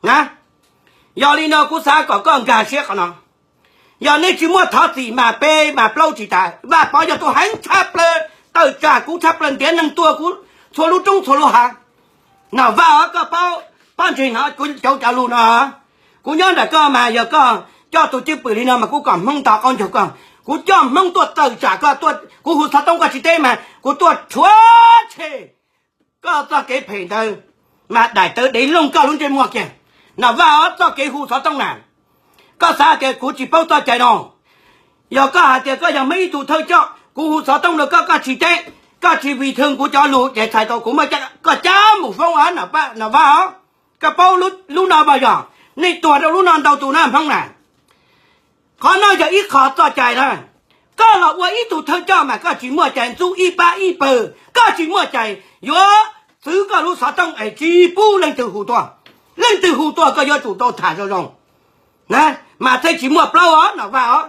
na. Yog li no kuv xav kom koj nkag siab qhov no. Yog nej tsis muaj thov txim mas peb mas plaub tsis tas. Vaj Pov yog tus heev tshaj plaws, tawm tsam kuv tshaj plaws, ntiav neeg tua kuv txhua lub roob txhua lub hav. Nom Vaj os, koj paub, paub ntseeg no kuv cov cov lus no. Kuv nyob ntawm koj mas yog koj coj tus cwj pwm li no mas kuv kom Hmoob nto qaub ncaug koj. Kuv coj Hmoob tuaj tawm tsam koj, kuv hu xov tooj koj tsis teb mas kuv tuaj rhuav tshem koj txoj kev phem ntawd. Mas daim tawv dev looj koj lub ntsej muag kiag. Nom Vaj os, txoj kev hu xov tooj na, koj xav tias kuv tsis paub txoj cai no. Yog koj hais tias koj yog muaj ib tug thawj coj, kuv hu xov tooj rau koj, koj tsis teb, koj tsis vim thwm kuv cov lus ces txhais tau kuv muab koj cab mus foob os Nom Vaj os. Koj paub lub no mas yog nej tuag rau lub no ntau tus na Hmoob na. Qhov no yog ib qho txoj cai na. Koj los ua ib tug thawj coj mas koj tsis muaj cai ntxub ib pab ib pawg, koj tsis muaj cai yuav txwv koj lub xov tooj es tsis pub leej twg hu tuaj. Leej twg hu tuaj koj yuav tsum tau tham zoo zoo na, mas thiaj tsis muaj plaub os Nom Vaj os.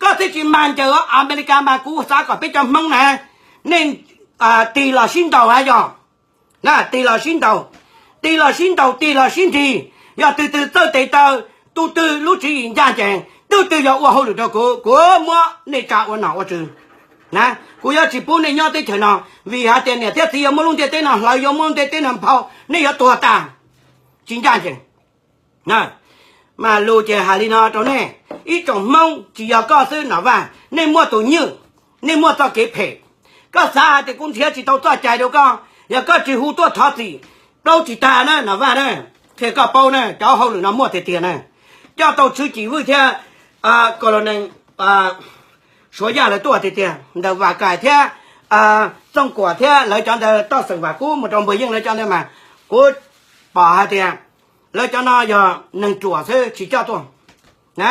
Koj thiaj tsis mag ncaws os. Amelikas mas kuv xav kom peb cov Hmoob na, nej tig los sib ntaus na yog, tig los sib ntaus, tig los sib ntaus, tig los sib nrig. Yog tus twg txawj tes taw, tus twg lub tswv yim ncaj ncees, tus twg yog ua hauj lwm rau kuv, kuv muab nej tsa ua nom ua tswv na. Kuv yuav tsis pub nej nyob teb chaws no, vim hais tias niam thiab txiv yuav muab lub ntiaj teb no hlawv, yuav muab lub ntiaj teb no nphau, nej yuav tuag tas, tsis ncaj ncees. Mas lus ces hais li no rau nej, ib tsoom Hmoob tsis yog koj xwb Nom Vaj, nej muaj tus nywj, nej muaj txoj kev phem. Koj xav hais tias kuv nrhiav tsis tau txoj cai rau koj, yog koj tsis hu tuaj thov txim, plaub tsis tag na Nom Vaj na. Qhia koj paub na, cov hauj lwm no muaj tiag tiag na. Coj tau Tswv Cim Vwj thiab Colonel Suav Yaj lawv tuaj tiag tiag, ntawm Vam Kais thiab Txooj Kuam thiab lawv cov ntawd, toj xeem Vam Kub mus rau Npuag Yeej lawv cov ntawd mas kuv pom hais tias lawv cov no yog neeg ruam xwb tsis coj tuaj na.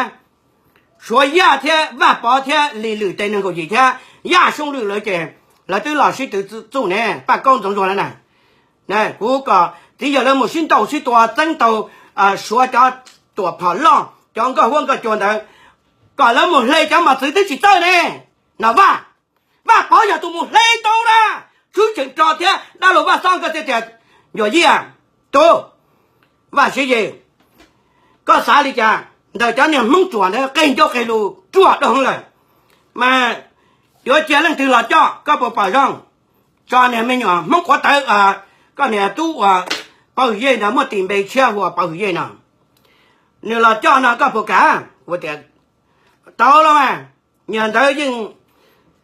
Suav Yaj thiab Vaj Pov thiab Lis Lwm tes nees nkaum yim thiab Yaj Soob Lwm lawv ces lawv twb los sib tw txuj ne, Paj Kaub Ntxoov Ntsuag lawv na. Kuv kom txiv yawg lawv mus sib ntaus sib tua txeeb tau Suav cov tuam phom loj, cov nkoj huab nkoj cua ntawd, kom lawv mus hle cov mos txwv twb tsis txawj ne. Nom Vaj, Vaj Pov yog tus mus hle tau na. Tshwj Xeem Rog thiab dab laug Vaj Xob nkawd thiaj tias, Ncuas Yias, tub, Vaj Siv Yis, koj xav li cas? Ntawm cov niag Hmoob ruam ntawd qe ncauj qe lus ruam dua hwv lawm, mas yuav cia leej twg los coj, koj puas pom zoo? Tso niag me nyuam Hmoob Quav Tawv, koj niag tub uas Pov Hwm Yej ntawd, muaj tis npe tshiab hu ua Pov Hwm Yej no, nws los coj no koj puas kam? Ua tias tau los mas, niag ntawd yeej,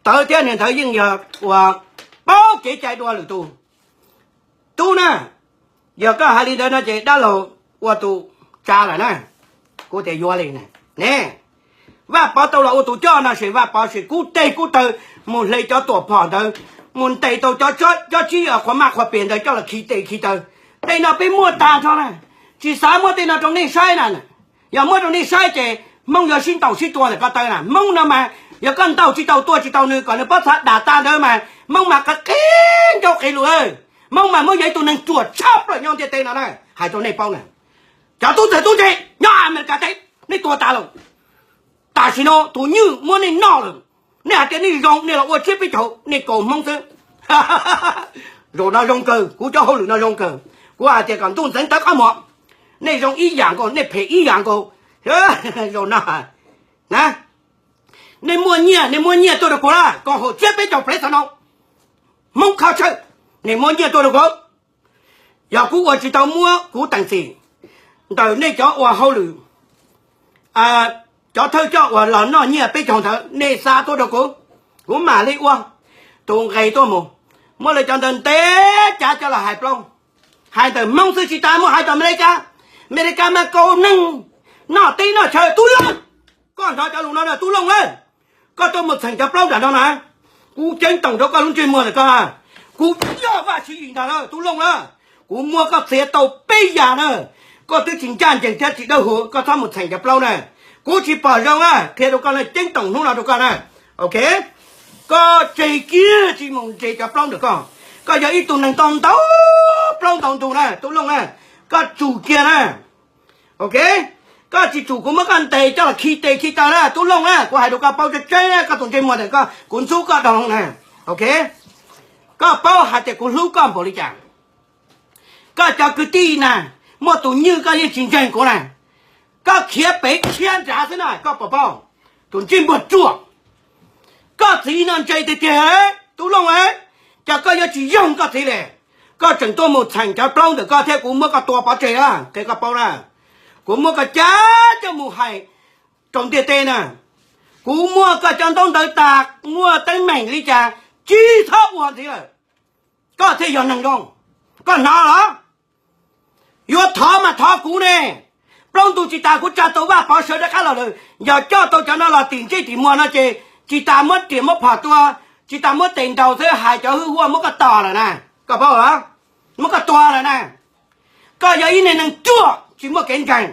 Tawv thiab niag ntawd yeej yog uas paub kev cai dua lwm tus. Tub na, yog koj hais li ntawd no ces dab laug ua tus tsa lawm na. Kuv tias yuav li ne. Vaj Pov tau los ua tus coj no, ces Vaj Pov ces kub teg kub taw mus hle cov tuam phom ntawd, mus ntes tau cov cob tsib qhua maj qhua pias ntawd coj los khi tes khi taw. Tej no peb muaj tag nrho na, tsis xav muab tej no rau nej saib na. Yog muab rau nej saib ces Hmoob yuav sib ntaus sib tua ntawm ko taw na. Hmoob no mas yog koj ntaus tsis tau tua tsis tau nws kom nws pob txha dam tag ntawd mas Hmoob mas qe ncauj qe lus. Hmoob mas muab yog ib tug neeg ruam tshaj plaws nyob ntiaj teb no na, hais rau nej paub na. Cov tub txawg tub ntse nyob Amelikas teb, nej tuag tas lawm. Tam sim no tus nywj muab nej noj lawm, nej hais tias nej zoo, nej los ua tsiab peb caug, nej kaus Hmoob xwb. Zaum no zoo kawg, kuv cov hauj lwm no zoo kawg. Kuv hais tias kom ntuj ntxeev tawv qab mos, nej zoo ib yam nkaus, nej phem ib yam nkaus. Zaum no na, nej muaj nyiaj, nej muab nyiaj tuaj rau kuv na, kaus hauv tsiab peb caug plev xav no, Hmoob qhov tshawj, nej muab nyiaj tuaj rau kuv. Yog kuv ua tsis tau muab kuv teem txim ntawm nej cov ua hauj lwm, cov thawj coj uas los noj nyiaj peb caug ntawd, nej xa tuaj rau kuv, kuv mam li ua tus nqe tuaj mus. Muab lawv cov ntawd ntes cav coj los hais plaub, hais ntawm Hmoob xwb tsis tas, muab hais tom Amelikas. Amelikas mas kaus neeg noj teb noj chaw. Tub Looj, koj hnov cov lus no na Tub Looj na, koj tuaj mus txheem cov plaub nram no na, kuv ceeb toom rau koj lub ntsej muag ntawm koj. Kuv yog Vaj Siv Yis ntag na Tub Looj na, kuv muab koj txiav tau peb yam na. Koj twb tsis ncaj ncees thiab tsis dawb huv, koj txhob mus txheem cov plaub na. Kuv tsis pom zoo na, qhia rau koj na, ceeb toom hnub no rau koj na. Ok, koj tseg kiag tsis mus nres cov plaub ntawm koj. Koj yog ib tug neeg tau ntau plaub ntau ntug na Tub Looj na, koj tsum kiag na. Ok, koj tsis tsum kuv muab koj ntes coj los khi tes khi taw na Tub Looj na. Kuv hais rau koj paub tseeb tseeb, koj tus ntsej muag ntawm koj kuv ntxub koj dua na. Ok, koj paub hais tias kuv hlub koj npaum li cas. Koj cov kwv tij na, muaj tus nywj koj yeej tsis ntseeg kuv na. Koj khiav pem khiav nrad xwb na, koj puas paub? Tus ntsej muag ruam. Koj txiv no ntse tiag tiag, Tub Looj, cas koj yuav tsis yoog koj txiv li? Koj tseem tuaj mus txheem cov plaub ntawm koj thiab kuv muab koj tua pov tseg na, qhia koj paub na. Kuv muab koj cab coj mus hais rau ntiaj teb na. Kuv muab koj cov ntaub ntawv tag, muaj teeb meem li cas tsis txhob ua ntxiv lawm, koj thiaj yog neeg zoo. Koj hnov los? Yuav thov mas thov kuv ne. Plaub ntug tsis tas kuv tsa tau Vaj Pov sawv rov qab los lawm, yog coj tau cov no los tim ntsej tim muag no ces tsis tas muab riam muab phom tua, tsis tas muab tes ntaus xwb, hais cov hwj huaj muab koj tom lawm na. Koj paub los? Muab koj tua lawm na. Koj yog ib niag neeg ruam tsis muaj kev ntseeg.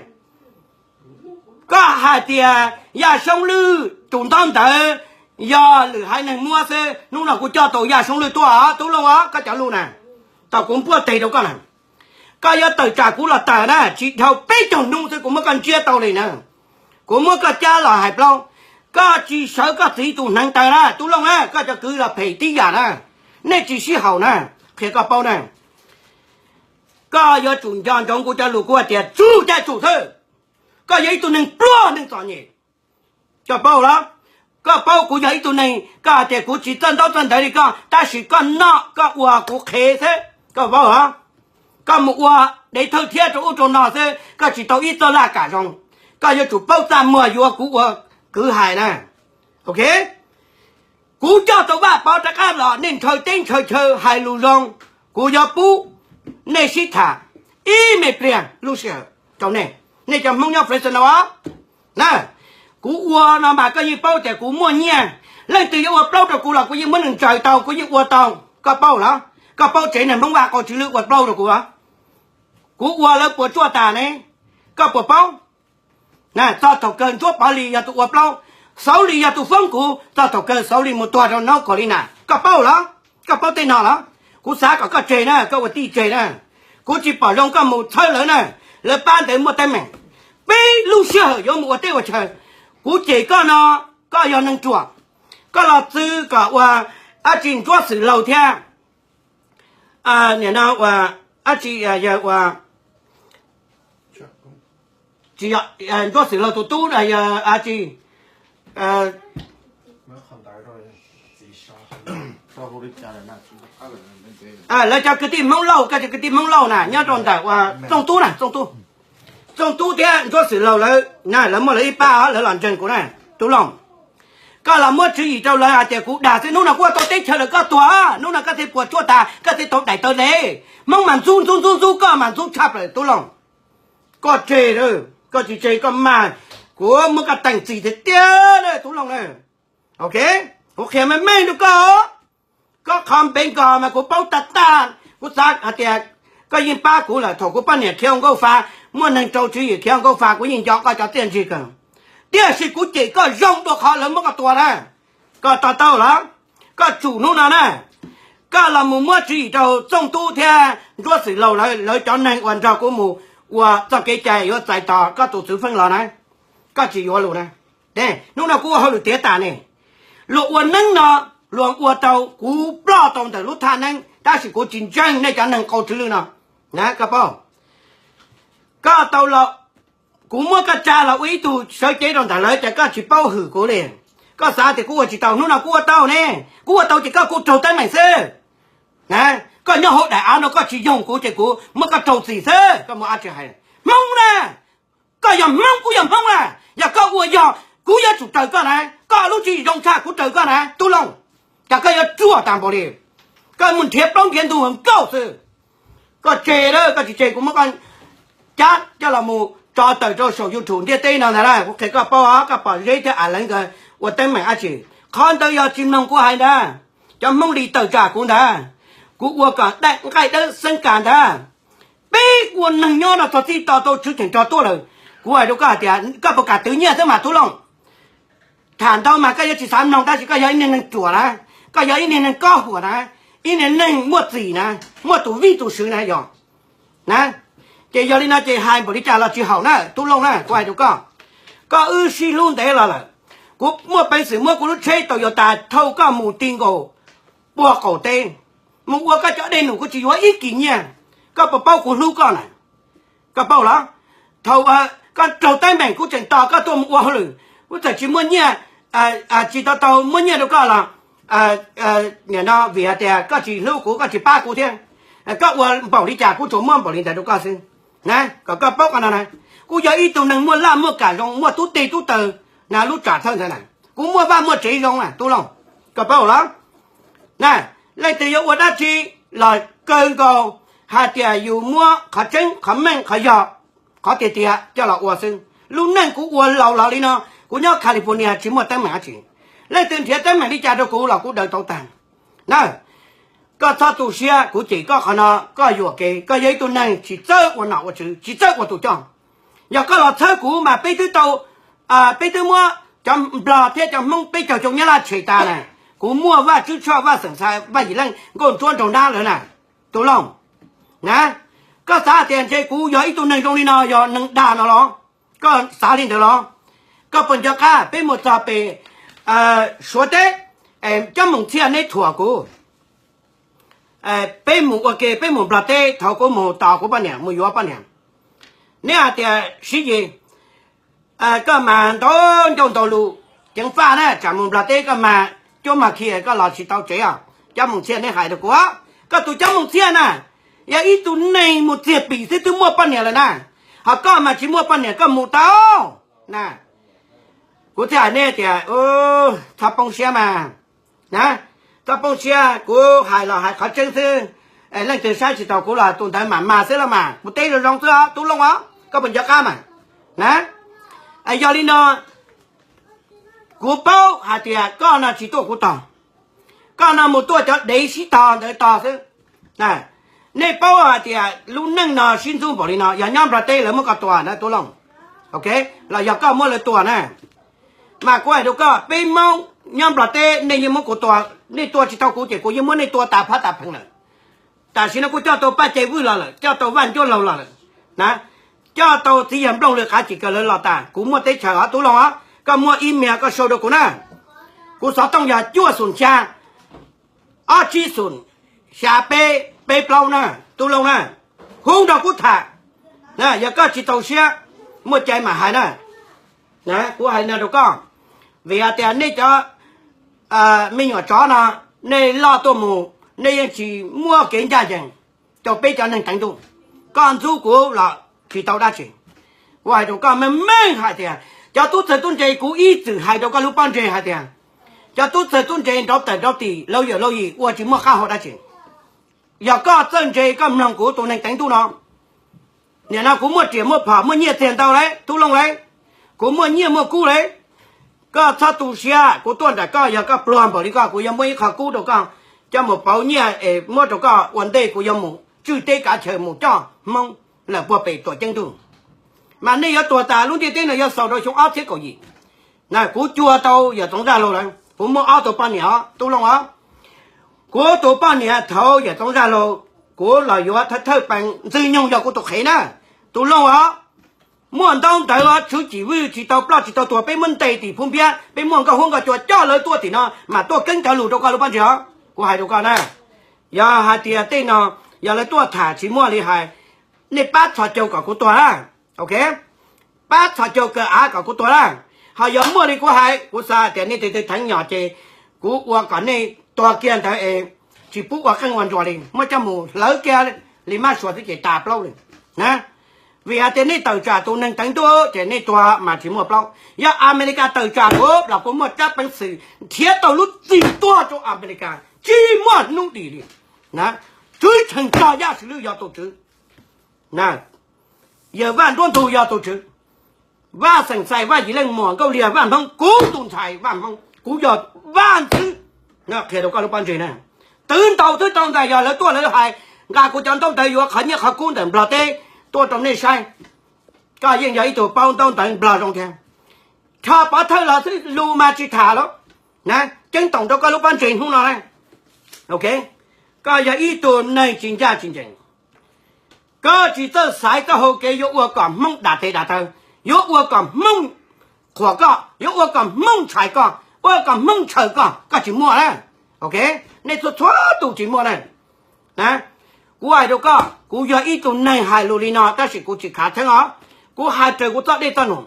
Koj hais tias Yaj Soob Lwj tus ntaub ntawv yog lwm haiv neeg muab xwb, hnub no kuv coj tau Yaj Soob Lwj tuaj os, Tub Looj os, koj cov lus na, tau kuv npuaj teg rau koj na. Koj yuav tawm tsam kuv los tawm na, tsis dhau peb caug hnub xwb kuv muab koj ntsiab tau li na. Kuv muab koj cab los hais plaub, koj tsis sawv koj txiv tus hneev taw na, Tub Looj na, koj cov kwv los phem tib yam na, nej tsis sib haum na, qhia koj paub na. Koj yuav tsum nco ntsoov kuv cov lus, kuv hais tias tsum ces tsum xwb. Koj yog ib tug neeg pluag neeg txom nyem, koj paub los? Koj paub kuv yog ib tug neeg, koj hais tias kuv tsis txawj ntaub txawj ntawv li koj, tab sis koj noj koj ua kuv qhev xwb, koj paub los? Koj mus ua dev thawj thiab rau ub rau no xwb, koj tsis tau ib txoj laj kam zoo. Koj yuav tsum paub txaj muag yuav kuv ua kwv hais na. Ok, kuv coj tau Vaj Pov rov qab los, nej ntshaw teb ntshaw chaw hais lus zoo, kuv yuav pub nej sib tham ib me pliag lub sij hawm rau nej, nej cov Hmoob nyob Fresno os. Na, kuv ua no mas koj yeej paub tias kuv muaj nyiaj, leej twg yuav ua plaub rau kuv los kuv yeej muab nws ntsaws tau, kuv yeej ua tau, koj paub los? Koj paub tsev neeg Hmoob Vaj Qau Tswv Lwj ua plaub rau kuv, kuv ua lawv puas tsuaj tas ne, koj puas paub? Txog thaum kawg Ntsuab Pov Lis yog tus ua plaub, Xauv Lis yog tus foob kuv, txog thaum kawg Xauv Lis mus tuag rau North Carolina, koj paub los? Koj paub tej no los? Kuv xav kom koj tseg na, koj ua tij tseg na. Kuv tsis pom zoo koj mus txhawb lawv na, lawv pab ntawd muaj teeb meem. Peb lub sij hawm yuav mus ua teb ua chaw, kuv cem koj no, koj yog neeg ruam, koj los txwv kom ua dab tsi Ntsuab Xwm Laug thiab, nim no ua dab tsi, yog ua, tsis yog, Ntsuab Xwm Laug tus tub yog dab tsi, lawv cov kwv tij Hmoob Lauj, koj cov kwv tij Hmoob Lauj na nyob rau ntawm ua Txooj Tub na, Txooj Tub, Txooj Tub thiab Ntsuab Xwm Laug lawv na, lawv muaj lawv ib pab, lawv los ntseeg kuv na, Tub Looj. Koj los muab tswv yim rau lawv hais tias kuv dag xwb, hnub no kuv ua tau teb chaws lawm koj tuag, hnub no koj thiaj puas tsuaj tas, koj thiaj tau daim tawv le. Hmoob mas ntxub ntxub ntxub ntxub, koj mas ntxub tshaj plaws Tub Looj. Koj tseg, koj tsis tseg koj mas kuv muab koj teem txim tiag tiag na Tub Looj na. Ok, kuv qhia meej meej rau koj, koj qhov npe nkos mas kuv paub tag tag, kuv xav hais tias koj yeej pab kuv lawm. Thaum kuv poj niam khiav ua nkauj fa, muaj neeg rau tswv yim khiav ua nkauj fa, kuv yeej nco koj cov txiaj ntsig kawg, tiam sis kuv cem koj zoo dua qhov lawv muab koj tua na. Koj to taub los? Koj tsum hnub no na, koj los mus muab tswv yim rau Txooj Tub thiab Ntsuab Xwm Laug lawv, lawv cov neeg uas nrog kuv mus ua txoj kev cai yuav txais tos koj tus txwv feej los na. Koj tsis yuav lus na. Hnub no kuv ua hauj lwm tiav tas ne, luag ua neeb no, luag ua tau, kuv ploj tau ntawm lub thaj neeb, tab sis kuv tsis ntseeg nej cov neeg qau tswv lwj no na, koj paub? Koj tau los, kuv muab koj tsa los ua ib tug sawv cev rau ntawm lawv ces koj tsis paub hwm kuv li. Koj xav tias kuv ua tsis tau, hnub no kuv ua tau ne, kuv ua tau ces koj kuj raug teeb meem xwb na. Koj nyob hauv daim av no koj tsis yoog kuv ces kuv muab koj raug txim xwb, koj muaj dab tsi hais? Hmoob na, koj yog Hmoob kuv yog Hmoob na, yog koj ua yog kuv yuav tsum raws koj na, koj lub tswv yim zoo tshaj kuv raws koj na Tub Looj. Cas koj yuav ruam tas npaum li, koj mus nrhiav plaub nrhiav ntug nkauj xwb. Koj tseg lawm, koj tsis tseg kuv muab koj cab coj los mus tso tawm rau saum YouTube ntiaj teb no ntag na, kuv qhia koj paub, koj pom Zeb thiab A Leev nkawd ua teeb meem dab tsi. Qhov ntawd yog tsis mloog kuv hais ntag, cov Hmoob li tawm tsam kuv ntag, kuv ua kom daim nqaij dawb xeeb kas ntag. Peb ua neeg nyob no txog txij to tau tswv cheem rog tuaj lawm, kuv hais rau koj hais tias koj puas kam twv nyiaj xwb mas Tub Looj. Tham ntau mas koj yuav tsis xav mloog tab sis koj yog ib niag neeg ruam na, koj yog ib niag neeg kob huam na, ib niag neeg muaj txim na, muaj tus vij tus sw na yog na. Ces yog li no ces hais npaum li cas los tsis haum na Tub Looj na, kuv hais rau koj. Koj wb sib hlub ntev los lawm, kuv muaj peev xwm muab kuv lub tsheb Toyota thauj koj mus ti nkaus puag qaum teb, mus ua koj cov dej num kuv tsis yuav ib kis nyiaj. Koj puas paub kuv hlub koj na? Koj paub los? Thaum koj raug teeb meem kuv tseem tos koj tuaj mus ua hauj lwm, kuv txawm tsis muaj nyiaj, tsis tau tau muab nyiaj rau koj los nim no vim hais tias koj tsis hlub kuv, koj tsis pab kuv thiab. Koj ua npaum li cas kuv tsuas muab npaum li ntawd rau koj xwb na, kom koj paub qhov no na. Kuv yog ib tug neeg muaj laj muaj kam zoo, muaj tub teg tub taw na, lub tsam thawj ntawd na, kuv muaj vaj muaj tsev zoo na Tub Looj, koj paub los? Na, leej twg yuav ua dab tsi los kaw nkaus hais tias yus muab qhov tseeb qhov meej qhov yog qhov tiag tiag coj los ua xwb. Lub neej kuv ua laus los li no, kuv nyob California tsis muaj teeb meem dab tsi. Leej twg nrhiav teeb meem li cas rau kuv los kuv daws tau tag na. Koj txhob tu siab, kuv cem koj qhov no, koj yuam kev, koj yog ib tug neeg tsis txawj ua nom ua tswv, tsis txawj ua tus coj. Yog koj los txhawb kuv mas peb twb tau peb twb muab cov Nplog thiab cov Hmoob peb caug xyoo Nyab Laj tshem tas na. Kuv muaj Vaj Tswb Tshoj, Vaj Xeem Xais, Vaj Yim Leej, Nkauj Ntsuab nraug nab lawm na, Tub Looj na. Koj xav tias ntshe kuv yog ib tug neeg zoo li no, yog neeg dag no los? Koj xav li ntawd los? Koj puas nco qab peb mus txog pem Suav teb, Cob Moos Txhiaj neb thuam kuv? Peb mus ua ke, peb mus Nplog teb, thaum kuv mus tos kuv poj niam, mus yuav poj niam, neb hais tias Siv Yis, koj mas ntau ncauj ntau lus, ceev faj na, tsam mus Nplog teb koj mas cuab mag khi koj los tsis tau tsev os. Cob Moos Txhiaj neb hais rau kuv, koj tus Cob Moos Txhiaj na, yog ib tug neeg mus txiag pim xwb twb muaj poj niam lawm na, ho koj mas tsis muaj poj niam koj mus tau na. Kuv thiaj hais neb tias txhob poob siab mas na, txhob poob siab, kuv hais los hais qhov tseeb xwb. Leej twg saib tsis taus kuv los tus ntawd mam mag xwb los mas, kuv teb zoo zoo xwb os Tub Looj os, koj puas nco qab mas na. Yog li no, kuv paub hais tias koj no tsis tuaj kuv tog, koj no mus tuaj cov dev sib tog ntawd tog xwb. Nej paub hais tias lub neej no sib ntxub npaum li no, yog nyob Nplog teb lawv muab koj tua na Tub Looj, ok, los yog koj muab lawv tua na. Mas kuv hais rau koj, peb Hmoob nyob Nplog teb nej yeej muab kuv tua, nej tua tsis tau kuv ces kuv yeej muab nej tua tas phab tas pheej lawm. Tam sim no kuv coj tau Paj Cai Vwj los lawm, coj tau Vaj Ncuab Laug los lawm na, coj tau txiv yawg Nplooj Lwm Qav Cim Kaws lawv los tas, kuv muaj teb chaws os Tub Looj os, koj muaj email koj sau rau kuv na. Kuv xov tooj yog cuaj xoom xya, ob tsib xoom, xya peb peb plaub na, Tub Looj na. Hu nrog kuv tham, yog koj tsis txaus siab, muaj cai mam hais na. Kuv hais no rau koj, vim hais tias nej cov me nyuam tsov no, nej loj tuaj mus, nej yeej tsis muaj kev ncaj ncees rau peb cov neeg teev ntuj. Koj ntxub kuv los tsis tau dab tsi. Kuv hais rau koj meej meej hais tias cov tub txawg tub ntse, kuv ib txwm hais rau koj lub pob ntseg hais tias cov tub txawg tub ntse nrov tawm nrov tim lauj yawm lauj yim ua tsis muaj qab hau dab tsi. Yog koj txawj ntse koj mloog kuv tus neeg teev ntuj no, nim no kuv muaj riam muaj phom muaj nyiaj txiag ntau lawm Tub Looj lawm, kuv muaj nyiaj muaj kub lawm. Koj txhob tu siab, kuv tuaj nram koj yog koj pluag npaum li koj kuv yuav muab ib qho kub rau koj coj mus pauv nyiaj es muab rau koj ua ntej kuv yuav mus tswj teb kav chaw mus coj Hmoob lawm puag pem Tuam Ceeb Ntuj. Mas nej yuav tuag tas, lub ntiaj teb no yuav xaus rau xyoo ob txhiab kaum yim. Na kuv cuag tau Yawm Txoov Zaj Laug lawm, kuv muaj ob tug poj niam os Tub Looj os. Kuv tus poj niam thaum Yawm Txoov Zaj Laug, kuv los yuav thawj thawj pees, Ntxwg Nyoog yog kuv tus qhev na, Tub Looj os. Muaj ntaub ntawv os, Tswv Cim Vwj tsis tau ploj tsis tau tuag, peb muab ntes tim Phub Npiab, peb muaj nkauj huab nkauj cua coj lawv tuaj tim no mas tuaj keeb cawv lus rau koj lub pob ntseg os. Kuv hais rau koj na, yog hais tias tej no yog lawv tuaj tham tsis muaj li hais, nej pab txhos caug kom kuv tuag na, ok, pab txhos caug kaw av kom kuv tuag na. Ho yog muaj li kuv hais, kuv xav tias nej tus twg theev nyom ces kuv ua kom nej tuag kiag ntawd es tsis pub ua qeej ua nruas li, muab coj mus hlawv kiag li mab suav xwb ces tas plaub li na. Vim hais tias nej tawm tsam tus neeg teev ntuj ces nej tuag mas tsis muaj plaub. Yog Amelikas tawm tsam kuv los kuv muaj tsab peev xwm nrhiav tau lub txim tuag rau Amelikas tsis muaj hnub dim li. Tswv Cheej Txog Yaj Swm Lwj yog tus tswv, yawg Vaj Nruab Ntug yog tus tswv, Vaj Xeem Xais, Vaj Yim Leej, Muas Nkauj Liag, Vaj Hmoob, kuv tus ntxhais Vaj Hmoob, kuv yog Vaj Ntxwv. Qhia rau koj lub pob ntseg na, twb ntau twb rau ntawm yog lawv tuaj lawv hais nqa kuv cov ntaub ntawv yuav qhov nyiaj qhov kub ntawm Nplog teb tuaj rau nej saib. Koj yeej yog ib tug paub ntaub ntawv Nplog zoo thiab. Rho pov thawj los xwb lus mas tsis tham lawm na. Ceeb toom rau koj lub pob ntseg hnub no na, ok, koj yog ib tug neeg tsis ncaj tsis ncees. Koj tsis txawj xaiv koj hau kev yuav ua kom Hmoob dam tes dam taw, yuav ua kom Hmoob qhuas koj, yuav ua kom Hmoob ntshai koj, ua kom Hmoob ntshaw koj, koj tsis muaj na. Ok, nej txhua txhua tus tsis muaj na. Kuv hais rau koj, kuv yog ib tug neeg hais lus li no tab sis kuv tsis khav theeb os. Kuv hais raws kuv txoj dej txoj num.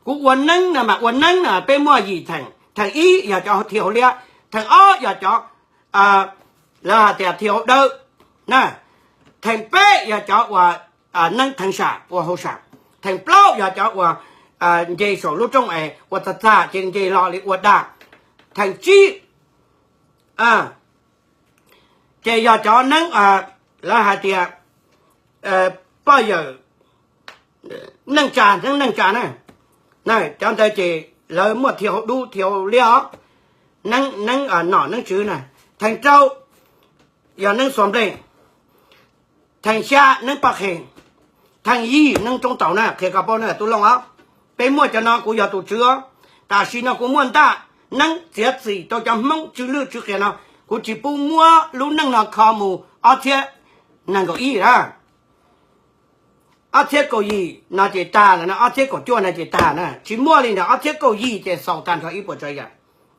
Kuv ua neeb no mas ua neeb no peb muaj yim theem, theem ib yog cov thia hauv liab, theem ob yog cov lawv hais tias thia hauv dawb, theem peb yog cov uas neeb theev sam ua hauv sam, theem plaub yog cov uas nce saum lub rooj es ua txag txag ces nce hlo li ua dag, theem tsib ces yog cov neeb lawv hais tias poj yawm neej tsa, neeb neej tsa na. Cov ntawd ces lawv muaj thia hauv dub thia hauv liab os, neeb nom neeb tswv na. Theem rau yog neeb xuas nplej, theem xya neeb poj qhe, theem yim neeb roob taus na, qhia koj paub na Tub Looj os. Peb muaj cov no kuv yog tus tswv os. Tam sim no kuv muaj ntaj neeb txiav txim rau cov Hmoob tsw lwj tsw qias no, kuv tsis pub muab lub neej no kho mus ob txhiab nees nkaum ib na. Ob txhiab kaum yim no ces tag lawm na, ob txhiab kaum cuaj no ces tag na, tsis muaj li ntawd, ob txhiab kaum yim ces xaus tag nrho ib puas tsav yam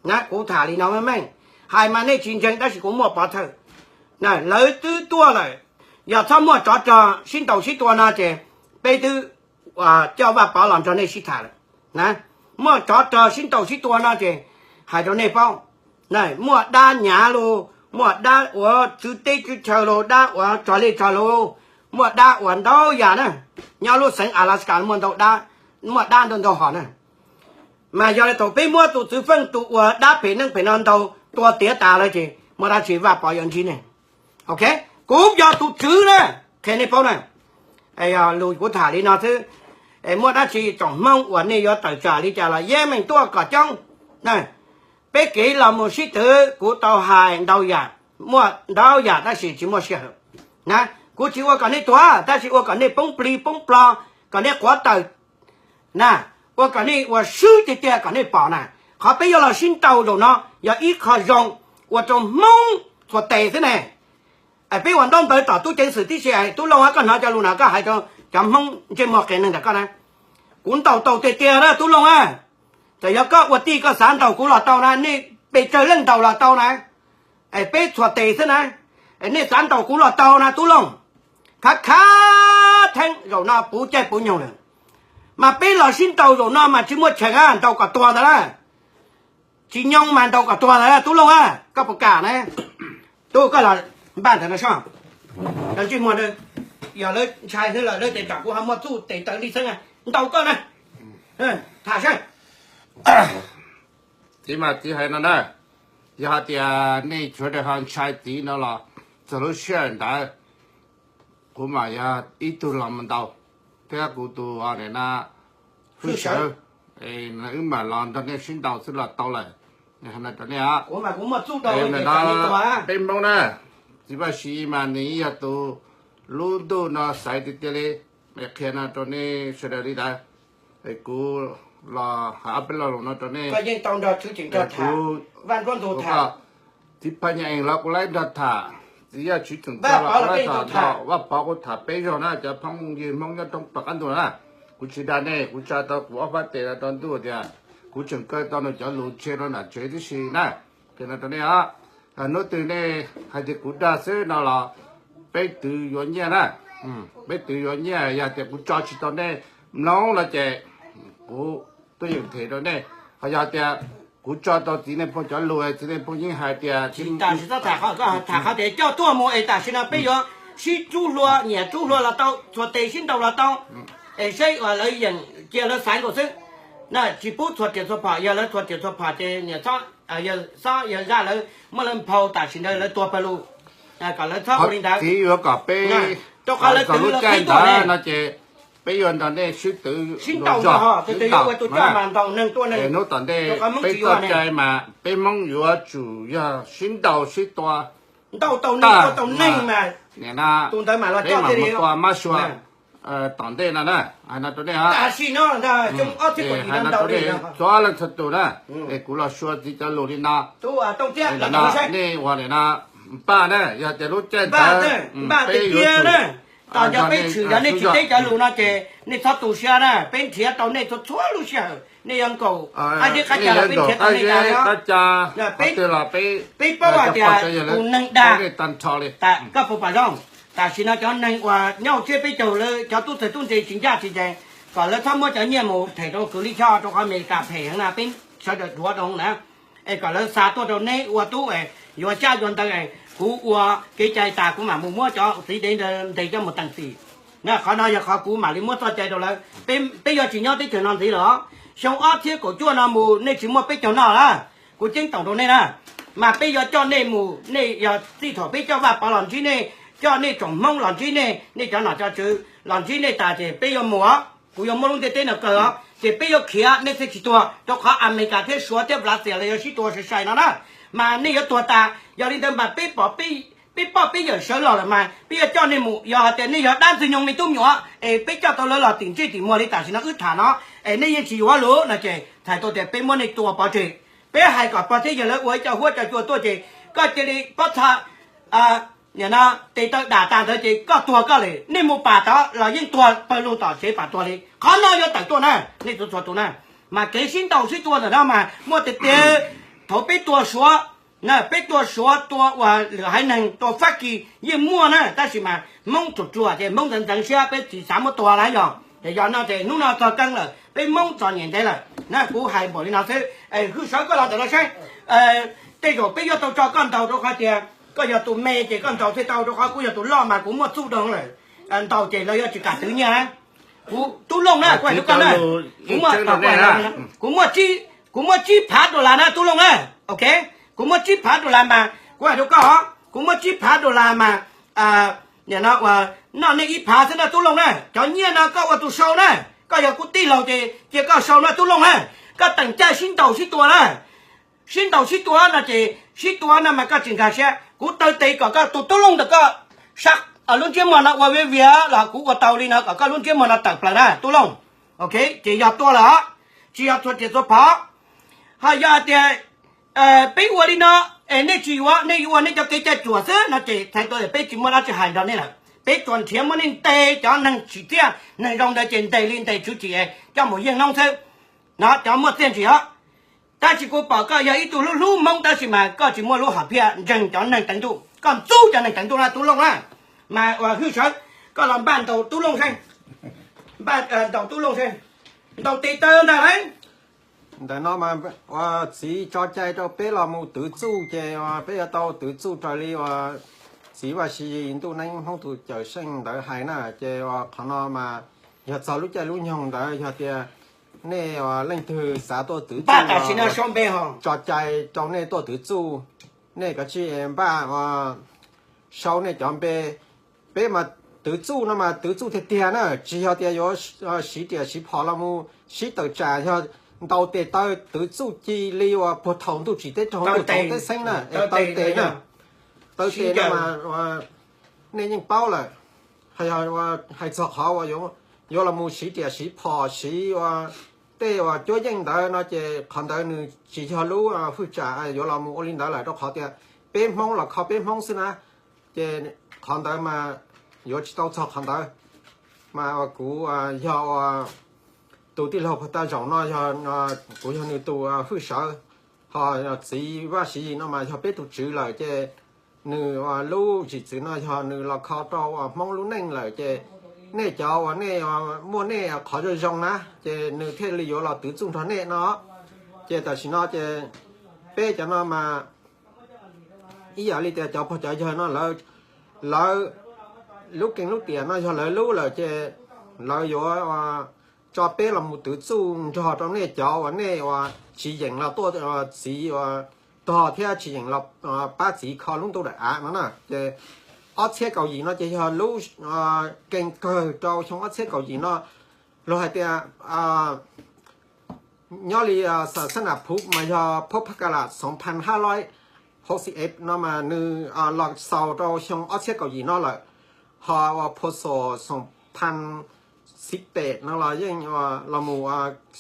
na. Kuv tham li no meej meej, hais mas nej tsis ntseeg tab sis kuv muaj pov thawj. Lawv twb tuaj lawm, yog txhob muaj tsov rog sib ntaus sib tua no ces peb twb coj Vaj Pov los nrog nej sib tham lawm na. Muaj tsov rog sib ntaus sib tua no ces hais rau nej paub, muaj dab nyav los, muaj dab uas tswv teb tswv chaw los, dab uas tso liaj tso lus, muaj dab uas ntau yam na. Nyob lub xeev Alaska muaj ntau dab, muaj dab ntau ntau hom na. Mas yog li thaum peb muab tus txwv Feej tus uas dab phem neeg phem no ntaus tua tiav tas lawm ces muaj dab tsi Vaj Pov yuav ntsib ne? Ok, kuv yog tus tswv na, qhia nej paub na. Lus kuv tham li no xwb, muaj dab tsi tsoom Hmoob uas nej yuav tawm tsam li cas los yeej meem tuaj kom coob. Peb kev los mus sib twv kuv tau hais ntau yam, muaj ntau yam tab sis tsis muaj sij hawm na. Kuv tsis ua kom nej tuag tab sis ua kom nej poob plig poob plho, kom nej quav tawm na, ua kom nej ua swb tiag tiag kom nej pom na. Qhov peb yuav los sib ntaus zaum no yog ib qho zoo ua rau Hmoob txhuam tes xwb ne. Peb ua ntaub ntawv tom tub ceev xwm tib si, tub Looj, koj hnov cov lus no koj hais rau cov Hmoob ntsej muag qias neeg ntawm koj na. Kuv ntaus tau tiag tiag na tub Looj a. Txawm yog koj ua tij koj xav ntaus kuv los tau na, nej pes tsawg leej ntaus los tau na. Es peb txhuam tes xwb na, nej xav ntaus kuv los tau na tub Looj. Khav khav theeb zaum no puv caij puv nyoog lawm, mas peb los sib ntaus zaum no mas tsis muaj cheem a, ntaus kom tuag ntawd lawm. Tsis nyoo mas ntaus kom tuag ntawd tub Looj a, koj puas kam na? Tub, koj los npaj ntawm no soj, cov ntsej muag, yog lawv ntshai xwb los lawv tes tam kuv ho muaj txuj tes taw li xeeb, ntaus koj na. Tham saib. Txiv mas txiv hais no na, yog hais tias nej sawv daws ho ntshai txiv no los txog lub sij hawm ntawd kuv mam yog ib tug los mus ntaus, thiab kuv tus na, hwj sawv, wb mam los nrog nej sib ntaus xwb los tau lawm. Rau nej, peb Hmoob na, txiv Vaj Siv mas nws yog tus lub ntuj no xaiv tiag tiag li, qhia no rau nej sawv daws li ntawd. Kuv los hais ob peb lo lus no rau nej. Kuv, txiv Phaj Nyaj Ees los kuv laib nrog tham, txiv Yaj Tswv Tseem Kawg los kuv laib tham, Vaj Pov kuv tham peb zaug na, cov phooj ywg Hmoob nyob thoob plaws qab ntuj na. Kuv tsis dag nej, kuv tsa tau kuv ob phab tes rau ntuj tias kuv tseem kawm tau nws cov lus ntse rau nram tsev tib si na. Qhia no rau nej os, hnub twg nej hais tias kuv dag xwb no los peb twv yuav nyiaj na. Peb twv yuav nyiaj, yog tias kuv tso tsis tau nej mloog no ces kuv tuaj yeem them rau nej. Ho yog tias kuv tso tau txiv Nais Phoo cov lus, txiv Nais Phoo yeej hais tias, tham qhov tias coj tuaj mus es tam sim no peb yuav sib rub hlua, nyiam rub hlua los tau, txhuam tes sib ntaus los tau, es saib uas lawv yeem cia lawv xaiv nkaus xwb. Tsis pub txhuam riam txhuam phom, yog lawv txhuam riam txhuam phom ces niam xob, xob yawg zaj lawv muab lawv nphau tam sim ntawd lawv tuag pawg lug, kom lawv txhob ua li ntawd. Txiv yuav kom peb, rau qhov lawv twv lub caij ntawd no ces peb yuav nrog nej sib twv sib ntaus, ua tus coj mas ntaus neeg tua neeg. Hnub tom ntej peb txoj cai mas peb Hmoob yuav tsum yog sib ntaus sib tua, ntaus tau neeg tua tau neeg mas tus ntawd mas los coj thiaj li tua mab sua tom ntej no na. Hais no rau nej, tam sim no ob txhiab kaum yim no ntaus li txhua leej txhua tus na. Es kuv los xyuas txiv cov lus li no, nej ua li no npaj na, yog tias lub caij ntawd peb yuav tsum, tos cov peb tshwm, yog nej tsis teb cov lus no ces nej txhob tu siab na, peb nrhiav tau nej txhua txhua lub sij hawm, nej yuav nkaum qab zeb qab ca los peb nrhiav tau nej dag li. Peb paub hais tias tus neeg dag, koj puas pom zoo, tam sim no cov neeg uas nyob hauv tsiab peb caug lawv cov tub txawg tub ntse tsis ncaj tsis ncees, kom lawv txhob muab cov nyiaj mus them rau kwv Lij Choj rau qhov Amelikas phem heev na, peb sawv daws duav rau na. Es kom lawv xa tuaj rau neb ua tub es yuav xyab yuav ntawv es kuv ua kev cai tas kuv mam mus muab cov txiv dev ntawd ntes coj mus teem xim. Na qhov no yog qhov kuv mam li muab txoj cai rau lawv. Peb yuav tsis nyob teb chaws no ntxiv lawm. Xyoo ob txhiab kaum cuaj no mus nej tsis muaj peb caug noj lawm, kuv ceeb toom rau nej na. Mas peb yuav coj nej mus, nej yog txij thaum peb coj Vaj Pov los ntsib nej, coj nej tsoom Hmoob los ntsib nej, nej cov nom cov tswv los ntsib nej tas ces peb yuav mus os. Kuv yuav muab lub ntiaj teb no kaw os, ces peb yuav khiav, nej thiaj tsis tuag, rau qhov Amelikas thiab Suav thiab Lavxias lawv yuav sib tua sai sai no na. Mas nej yuav tuag tas. Yog li ntawd mas peb pom, peb poj peb yawm sawv los lawm mas peb yuav coj nej mus. Yog hais tias nej yog dab ntxwg nyoog me tub me nyuam es peb coj tau lawv los tim ntsej tim muag li tam sim no wb tham no, es nej yeej tsis yuav lus no ces txhais tau tias peb muab nej tua pov tseg. Peb hais kom pog thiab yawg lawv ua ib co huab co cua tuaj ces koj cia li pob txha, nim no tes taw dam tas ntawd ces koj tuag koj li, nej mus pam tod los yeej tuag pawg lug tom tsev pam tuag li. Qhov no yuav tawm tuaj na, nej txhua txhua tus na. Mas kev sib ntaus sib tua ntawm no mas muaj tiag tiag. Thaum peb tua Suav, peb tua Suav, tua uas lwm haiv neeg, tua Fab Kis yeej muaj na, tab sis mas Hmoob tsuam tsuam ces Hmoob ntxeev ntxeev siab peb tsis xav muab tua na yog. Ces yog no ces hnub no txog keeb lawm, peb Hmoob txom nyem ntev lawm na. Kuv hais npaum li no xwb, Hwj Sawv koj los ntawm no saib. Tej zaum peb yuav tau tso koj ntaus rau qhov tias koj yog tus me ces koj ntaus thiaj tau, rau qhov kuv yog tus loj mas kuv muaj txuj doo lawm. Ntaus ces lawv yuav tsis kam twv nyiaj na. Kuv Tub Looj na, kuv hais rau koj na, kuv muaj, kuv muaj tsib phav dollar na Tub Looj na. Ok, kuv muaj tsib phav dollar mas kuv hais rau koj, kuv muaj tsib phav dollar mas, nim no uas noj nej ib phav xwb na Tub Looj na. Cov nyiaj no koj ua tus sau na, koj yog kuv tij laug ces cia koj sau na Tub Looj na. Koj teem caij sib ntaus sib tua na, sib ntaus sib tua no ces sib tua no mas koj tsis nkag siab, kuv taw tes kom koj tus Tub Looj ntawm koj sab lub ntsiab muag no ua viav vias los kuv ua tau li no kom koj lub ntsiab muag no tawm plaws na Tub Looj. Ok, ces yog tua lawm os, tsis yog txhua riam txhua phom. Ho yog hais tias peb ua li no es nej tsis yuav, nej yuav ua nej cov kev cai ruam xwb no ces txhais tau tias peb tsis muaj dab tsi hais nrog nej lawm. Peb tsuas nrhiav muab nej ntes cov neeg tsim txiaj neeg zoo ntawd ces ntes li ntes tswv tsim coj mus yeej noob xwb. No cov muaj txiaj ntsig os. Tab sis kuv pom koj yog ib tug hlub hlub Hmoob tab sis mas koj tsis muaj lub hom phiaj ntseeg cov neeg teev ntuj, koj ntxub cov neeg teev ntuj na Tub Looj na. Mas uas Hwj Sawv, koj los npaj ntaus Tub Looj seb, npaj ntaus Tub Looj seb, ntaus tes taw ntag lauj. Ntawm no mas ua txiv tso cai rau peb los mus twv txuj ces peb yuav tau twv txuj raws li uas txiv Vaj Siv Yis Ntuj Neeb Hmoob tus Cawm Seej ntawd hais na. Ces uas qhov no mas yog txog lub caij lub nyoog ntawd yog tias nej uas leej twg xav tuaj twv txuj, tso cai rau nej tuaj twv txuj, nej kav tsij npaj uas sau nej cov npe. Peb mas twv txuj no mas twv txuj tiag tiag na, tsis yog tias yuav siv riam siv phom los mus sib tawm tsam, yog ntaus tes taw twv txuj ci li uas puag thaum ntuj tsim teb raug ntuj thaum teb xeeb na, es taw tes na. Taw tes no mas nej yeej paub lawm. Hais txog qhov uas yuav los mus siv riam siv phom siv ua tej uas cuab yeej ntawd no ces qhov ntawd nws tsis yog lub hwj tsam yuav los mus ua li ntawd lawm, rau qhov tias peb Hmoob los kho peb Hmoob xwb na. Ces qhov ntawd mas yuav tsis tau txog qhov ntawd. Mas uas kuv yog uas tus tij laug puag ta zaum no yog, kuv yog nws tus hwj sawv, ho txiv Vaj Siv Yis no mas yog peb tus tswv lawm ces nws uas lub zim txwv no yog nws los kho rau uas Hmoob lub neej lawm ces nej cov uas nej muaj nej qhov zoo zoo na ces nws thiaj li yuav los twv txuj nrog nej no. Ces tam sim no ces peb cov no mas ib yam li tias cov pog cov yawg no lawv, lawv lub keeb lub tiam no yog lawv lub lawm ces lawv yuav tso peb los mus twv txuj nrog rau nej cov uas nej uas tsis yeem los tuaj txiv uas tog thiab tsis yeem los pab txiv kho lub ntuj daim av no na. Ces ob txhiab kaum yim no ces yog lub keeg kawg rau xyoo ob txhiab kaum yim no. Luag hais tias nyob li xa xab nam phuv mas yog phab phab ka lam xoov phan hab loib hauv xi ev no mas nws los xaus rau xyoo ob txhiab kaum yim no lawm. Ho uas phua xom xoom phan xiv pem no los yeej los mus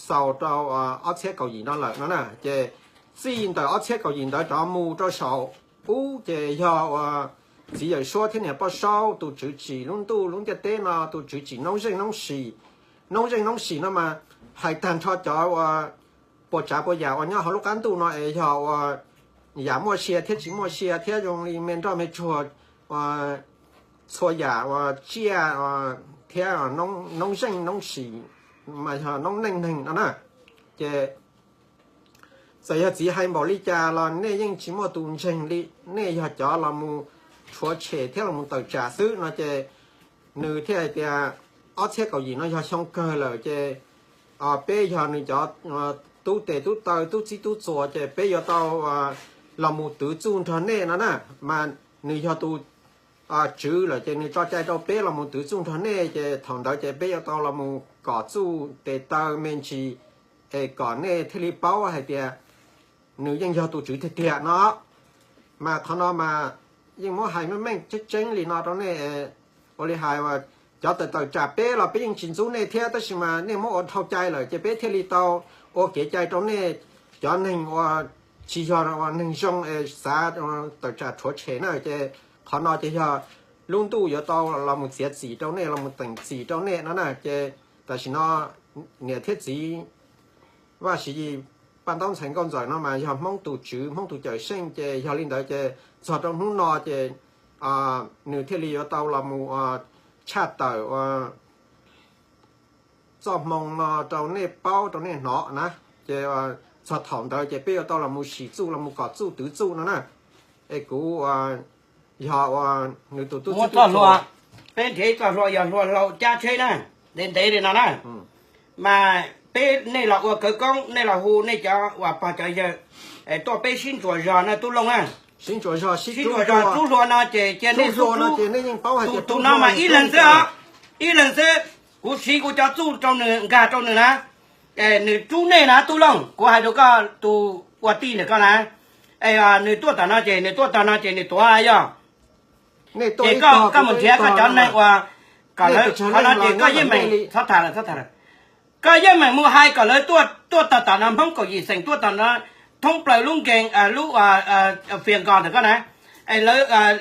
xaus rau ob txhiab kaum yim no lawm no na. Ces txij ntawm ob txhiab kaum yim ntawd rov mus rau saum ub ces yog uas txiv Yawm Suab thiab niam Poj Saub tus tswv tsim lub ntuj lub ntiaj teb no tus tswv tsim noob zeej noob sim. Noob zeej noob sim no mas hais tag nrho cov uas puas tsav puas yam uas nyob hauv lub qab ntuj no es yog uas yam muaj sia thiab tsis muaj sia thiab zoo li me nroj me tsuag, txhua yam uas tsiaj thiab noob zeej noob sim mas yog noob neej neeg no na. Ces txawm yog txiv hais npaum li cas los nej yeej tsis muaj tus ntseeg li, nej yog cov los mus rhuav tshem thiab los mus tawm tsam xwb no ces nws thiaj hais tias ob txhiab kaum yim no yog xyoo kawg lawm ces peb yog nws cov tub tes tub taw tub txib tub txuas ces peb yuav tau los mus twv txuj nrog nej no na. Mas nws yog tus tswv lawm ces nws tso cai rau peb los mus twv txuj nrog nej ces thaum ntawd ces peb yuav tau los mus kom txuj tes taw me ntsis es kom nej thiaj li paub hais tias nws yeej yog tus tswv tiag tiag no. Mas qhov no mas yeej muab hais meej meej tseeb tseeb li no rau nej, ua li hais uas cov tawm tawm tsam peb los peb yeej tsis ntxub nej thiab, tab sis mas nej muab ua dhau cai lawm ces peb thiaj li tau ua kev cai rau nej cov neeg uas tsis yog neeg zoo es xav tawm tsam rhuav tshem na. Ces qhov no ces yog lub ntuj yuav tau los mus txiav txim rau nej, los mus teem txim rau nej no na. Ces tam sim no niam thiab txiv Vaj Siv Yis, paj ntaub ntxhais nkauj ntxawm no mas yog Hmoob tus tswv, Hmoob tus cawm seej, ces yog li ntawd ces txog rau hnub no ces nws thiaj li yuav tau los mus tshaj tawm ua txoj hmoo no rau nej paub rau nej hnov na. Ces txog thaum ntawd ces peb yuav tau los mus sim txuj los mus kom txuj twv txuj no na. Es kuv yog ua nws tus tub txib tub hlua, peb nrhiav ib txoj hlua yog hlua hlau cab tsheb na, ntev ntev li no na. Mas peb nej los ua khawv koob, nej los hu nej cov uas pog cov yawg tuaj peb sib ntsuas zog na Tub Looj na. Sib ntsuas zog, sib ntsuas zog rub hlua no ces cia nej xub rub. Tus no mas ib leeg xwb os, ib leeg xwb. Kuv siv kuv cov txuj rau nws, nkag rau nws na, nws rub nej na Tub Looj. Kuv hais rau koj tus ua tij ntawm koj na, nws tuaj tom no ces nws tuaj tom no ces nws tuav yog. Ces koj mus nrhiav koj cov neeg uas kom lawv, qhov no ces koj yeej meem txhob tham lawm, txhob tham lawm. Koj yeej meem mus hais kom lawv tuaj, tuaj tom tom no, Hmoob kaum yim xeem tuaj tom no, thoob plaws lub nkees lub Fias Nkos ntawm koj na.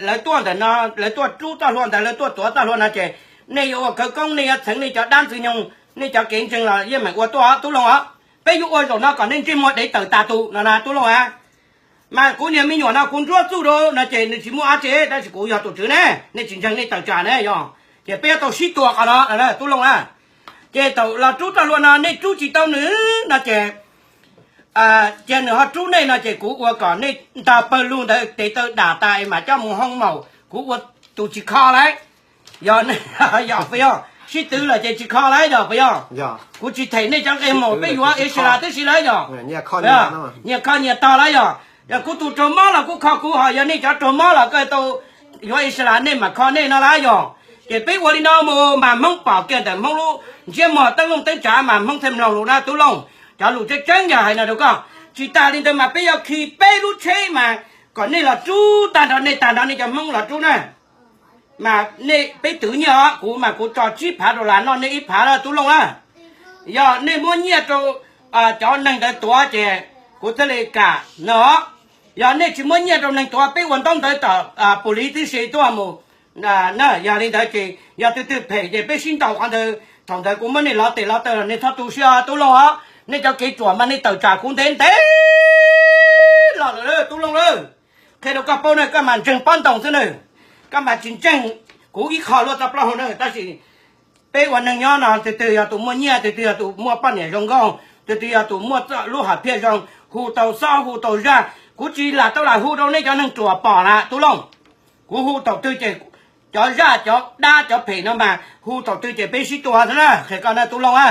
Lawv tuaj ntawm no, lawv tuaj rub txoj hlua ntawd, lawv tuaj tuav txoj hlua no ces nej yuav ua khawv koob, nej yuav txheev nej cov dab ntxwg nyoog, nej cov kev ntseeg los yeej meem ua tuaj Tub Looj os. Peb yuav ua zaum no kom nej ntsej muag dev tawm tas tus no na Tub Looj a. Mas kuv niag me nyuam no kuv ntsuab txuj rau no ces nws tsis muaj dab tsi, tab sis kuv yog tus tswv ne, nej tsis ntseeg nej tawm tsam ne yog. Ces peb yuav tau sib tua qhov no Tub Looj na. Ces thaum los rub txoj hlua no nej rub tsis tau nws no ces, cia nws ho rub nej no ces kuv ua kom nej ntog pawg lug ntawd tes taw dam tas es mam coj mus hoo maum, kuv ua tus tsis kho lauj. Yog, yog puas yog? Sib twv lawm ces tsis kho lauj yog puas yog? Kuv tsis them nej cov nqe maum peb yuav Israel tib si lauj yog. Nyias kho nyias tog lauj yog. Yog kuv tus raug mob los kuj kho kuv, ho yog nej cov raug mob los koj tau yuav Israel nej mam kho nej no lauj yog. Ces peb ua li no mus mas Hmoob pom kiag ntawm Hmoob lub ntsiab muag teeb looj teeb tsav mas Hmoob thiaj mloog lus na Tub Looj. Cov lus tseeb tseeb yog hais no rau koj. Tsis tas li ntawd mas peb yuav khi peb lub tsheb mas kom nej los rub tag nrho, nej tag nrho nej cov Hmoob los rub na. Mas nej peb twv nyiaj os, kuv mas kuv tso tsib phav dollar noj nej ib phav na Tub Looj na. Yog nej muab nyiaj rau cov neeg ntawd tuav ces kuv thiaj li kam no. Yog nej tsis muab nyiaj rau neeg tuav, peb ua ntaub ntawv tom pus liv tib si tuaj mus na. Yog li ntawd ces yog twg twg phem ces peb sib ntaus qhov ntawd, thaum ntawd kuv muab nej lov tes lov taw los nej txhob tu siab Tub Looj os. Nej cov kev ruam mas nej tawm tsam kuv ntev ntev los lawm Tub Looj lawm. Qhia rau koj paub na, koj mas ntseeg pob ntoos xwb na, koj mas tsis ntseeg kuv ib qho luaj txoj plaub hau na. Tab sis peb ua neeg nyob no, tus twg yog tus muaj nyiaj, tus twg yog tus muaj poj niam zoo nkauj, tus twg yog tus muaj lub hom phiaj zoo, hu tau xob hu tau zaj. Kuv tsis lam tau lam hu rau nej cov neeg ruam pom na Tub Looj. Kuv hu thaum twg ces cov zaj cov dab cov phem no mas hu thaum twg ces peb sib tua xwb na, qhia koj na Tub Looj a.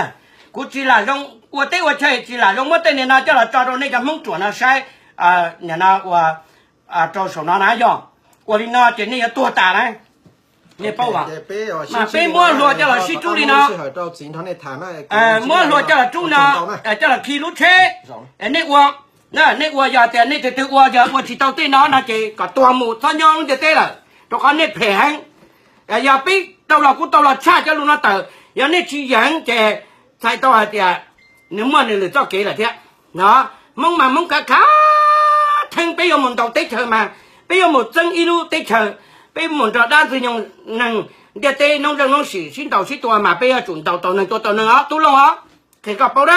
Kuv tsis lam zoo ua teb ua chaw, tsis lam zoo muab tej niag no coj los tso rau nej cov Hmoob ruam no saib, nim no ua rau saum no na yog. Ua li no ces nej yuav tuag tas na. Nej paub as, mas peb muab hlua coj los sib rub li no, muab hlua coj los rub no, coj los khi lub tsheb. Nej ua, nej ua yog tias nej tus twg ua yog ua tsis tau tej no no ces kom tuag mus txhob nyob lub ntiaj teb lawm, rau qhov nej phem heev. Yog peb tau los kuv tau los tshaj cov lus no tawm, yog nej tsis yeem ces txhais tau hais tias nws muaj nws lwm txoj kev lawm thiab. No, Hmoob mas Hmoob khav khav theeb, peb yuav mus ntaus teb chaws mas peb yuav mus txeeb ib lub teb chaws, peb mus nrog dab ntxwg nyoog neeg ntiaj teb noob zeej noob sim sib ntaus sib tua mas peb yuav tsum ntaus tau neeg tua tau neeg os Tub Looj os. Qhia koj paub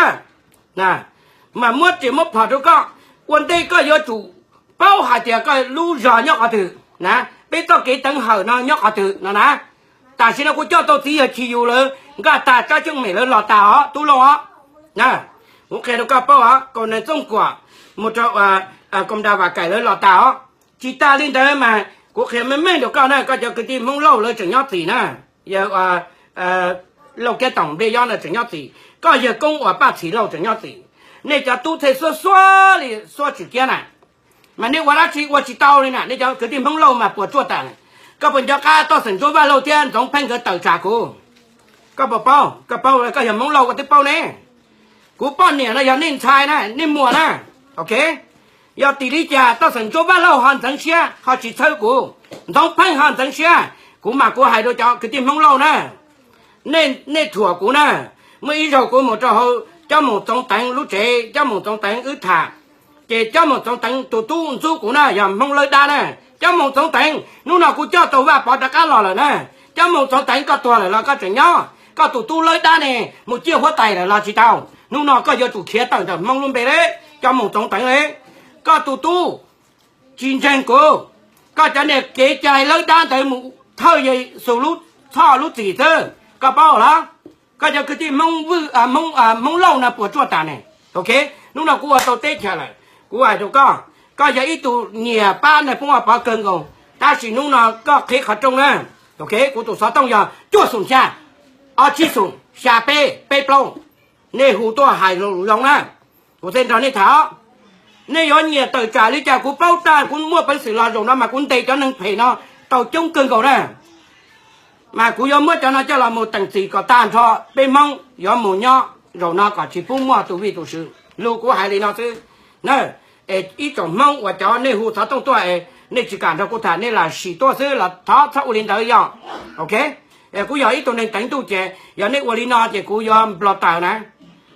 na, mas muab riam muab phom rau koj, ua ntej koj yuav tsum paub hais tias koj lub zog nyob qhov twg na, peb txoj kev teev hawm no nyob qhov twg no na. Tam sim no kuv coj tau txiv yawg Chis Yus lawv nkaj tag, Tsab Xyooj Mem lawv los tag os Tub Looj os. Kuv qhia rau koj paub os, Kaus Nees Txooj Kuam mus rau Koos Das Vam Kaim lawv los tag os. Tsis tas li ntawd mas kuv qhia meej meej rau koj na, koj cov kwv tij Hmoob Lauj lawv tseem nyob txim na, yawg Lauj Kiab Toom Npliaj Yob no tseem nyob txim, koj yawg Koob uas Paj Txhim Lauj tseem nyob txim. Nej cov tub txhej xuab xuab li xuab tswm kiab na, mas nej ua dab tsi ua tsis tau li na, nej cov kwv tij Hmoob Lauj mas puas tsuaj tas. Koj puas nco qab Toj Xeem Ntsuab Vaj Lauj thiab Ntxoov Pheej nkawd tawm tsam kuv? Koj puas paub? Koj paub, koj yog Hmoob Lauj koj twb paub ne. Kuv poj niam no yog nej ntxhais na, nej muam na. Ok, yog tim li cas Toj Xeem Ntsuab Vaj Lauj ho ntxeev siab ho tsis txhawb kuv, Ntxoov Pheej ho ntxeev siab, kuv mas kuv hais rau cov kwv tij Hmoob Lauj na, Nej thuam kuv na. Muaj ib zaug kuv mus rau hauv Cob Moos Txoov Teev lub tsev, Cob Moos Txoov Teev wb tham, ces Cob Moos Txoov Teev tus tub ntxub kuv na, yog Hmoob Lawb Dab na. Cob Moos Txoov Teev, hnub no kuv coj tau Vaj Pov rov qab los lawm na. Cob Moos Txoov Teev, koj tuag lawm los koj tseem nyob? Koj tus tub Lawb Dab ne mus ciaj huab tais lawm los tsis tau? Hnub no koj yuav tsum khiav tawm ntawm Hmoob lub npe li. Cob Moos Txoov Teev li, koj tus tub tsis ntseeg kuv. Koj cov niag kev cai Lawb Dab ntawd mus thawj Yexus lub txhoj lub txim xwb, koj paub los? Koj cov kwv tij Hmoob Vwj, Hmoob, Hmoob Lauj no puas tsuaj tas ne? Ok, hnub no kuv ua tau teb chaws lawm, kuv hais rau koj, koj yog ib tug nyiam pab neeg poob vaj pov kawg nkaus, tab sis hnub no koj qhib qhov rooj na. Ok, kuv tus xov tooj yog cuaj xoom xya, ob tsib xoom, xya peb, peb plaub. Nej hu tuaj hais lus zoo na. Kuv thiaj nrog nej tham. Nej yuav nyiam tawm tsam li cas kuv paub tag, kuv muaj peev xwm los zaum no mas kuv ntes cov neeg phem no tau coob kawg nkaus na. Mas kuv yuav muab cov no coj los mus teem txim kom tag nrho, peb Hmoob yuav mus nyob zaum no kom tsis pub muaj tus vij tus sw. Lus kuv hais li no xwb na. Es ib tsoom Hmoob uas cov nej hu xov tooj tuaj es nej tsis kam nrog kuv tham, nej lam sim tuaj xwb los thov txhob ua li ntawd yog. Ok, kuv yog ib tug neeg teev ntuj ces yog nej ua li no ces kuv yuav nplo taws na.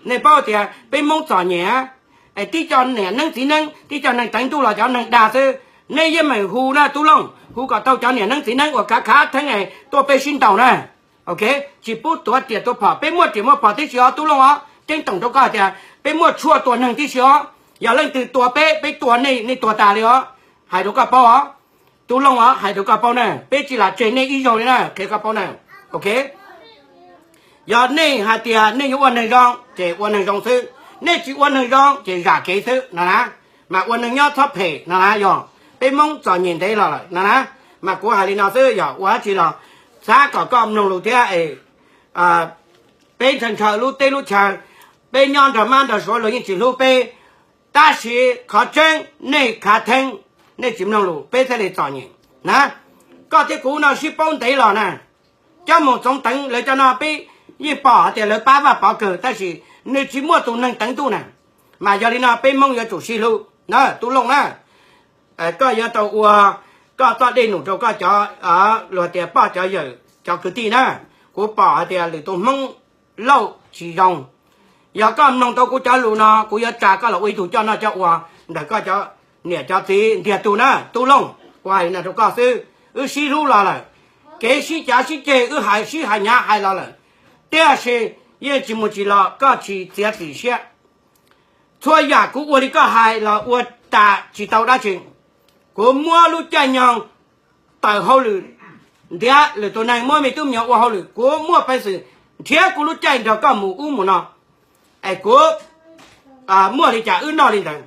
Nej paub tias peb Hmoob txom nyem, es tib co niam neeb txiv neeb, tib co neeg teev ntuj los cov neeg dag xwb. Nej yeej meem hu na Tub Looj, hu kom tau cov niam neeb txiv neeb uas khav khav theeb es tuaj peb sib ntaus na. Ok, tsis pub tuav riam tuav phom, peb muaj riam muaj phom tib si os Tub Looj os. Ceeb toom rau koj tias peb muaj tshuaj tua neeg tib si os. Yog leej twg tua peb, peb tua nej, nej tuag tas li os. Hais rau koj paub os. Tub Looj os, hais rau koj paub na, peb tsis lam tseg nej ib zaug li na, qhia koj paub na. Ok, yog nej hais tias nej yuav ua neeg zoo ces ua neeg zoo xwb, nej tsis ua neeg zoo ces zam kev xwb no na. Mas ua neeg nyob txhob phem no na, yog peb Hmoob txom nyem ntev los lawm no na. Mas kuv hais li no xwb, yog ua dab tsi los xav kom koj mloog lus thiab es peb ntshaw ntshaw lub teb lub chaw, peb nyob nrog mab nrog suav luag yeej tsis hlub peb. Tab sis qhov tseeb nej khav theeb, nej tsis mloog lus peb thiaj li txom nyem na. Koj thiab kuv no sib paub ntev los na. Coj mus txoov teev lawv cov no peb yeej pom hais tias lawv pab Vaj Pov kawg tab sis nws tsis muaj tus neeg teev ntuj na. Mas yog li no peb Hmoob yuav tsum sib hlub na Tub Looj na. Koj yuav tau ua koj txoj dej num rau koj cov, luag tias poj cov yawm cov kwv tij na. Kuv pom hais tias lwm tus Hmoob Lauj tsis zoo. Yog koj mloog tau kuv cov lus no kuv yuav tsa koj los ua ib tug coj noj coj ua ntawm koj cov niam cov txiv ntiag tug na Tub Looj. Kuv hais li no rau koj xwb, wb sib hlub los lawm, kev sib cav sib ceg wb hais sib hais hnyav hais los lawm, tiam sis yeej tsis mus tsis los koj tsis txiav txim siab. Txhua yam kuv ua li koj hais los ua tas tsis tau dab tsi. Kuv muab lub caij nyoog tawm hauj lwm ntiav lwm tus neeg muab me tub me nyuam ua hauj lwm, kuv muaj peev xwm nrhiav kuv lub caij nrog koj mus ub mus no. Es kuv muaj li cas wb noj li ntawd,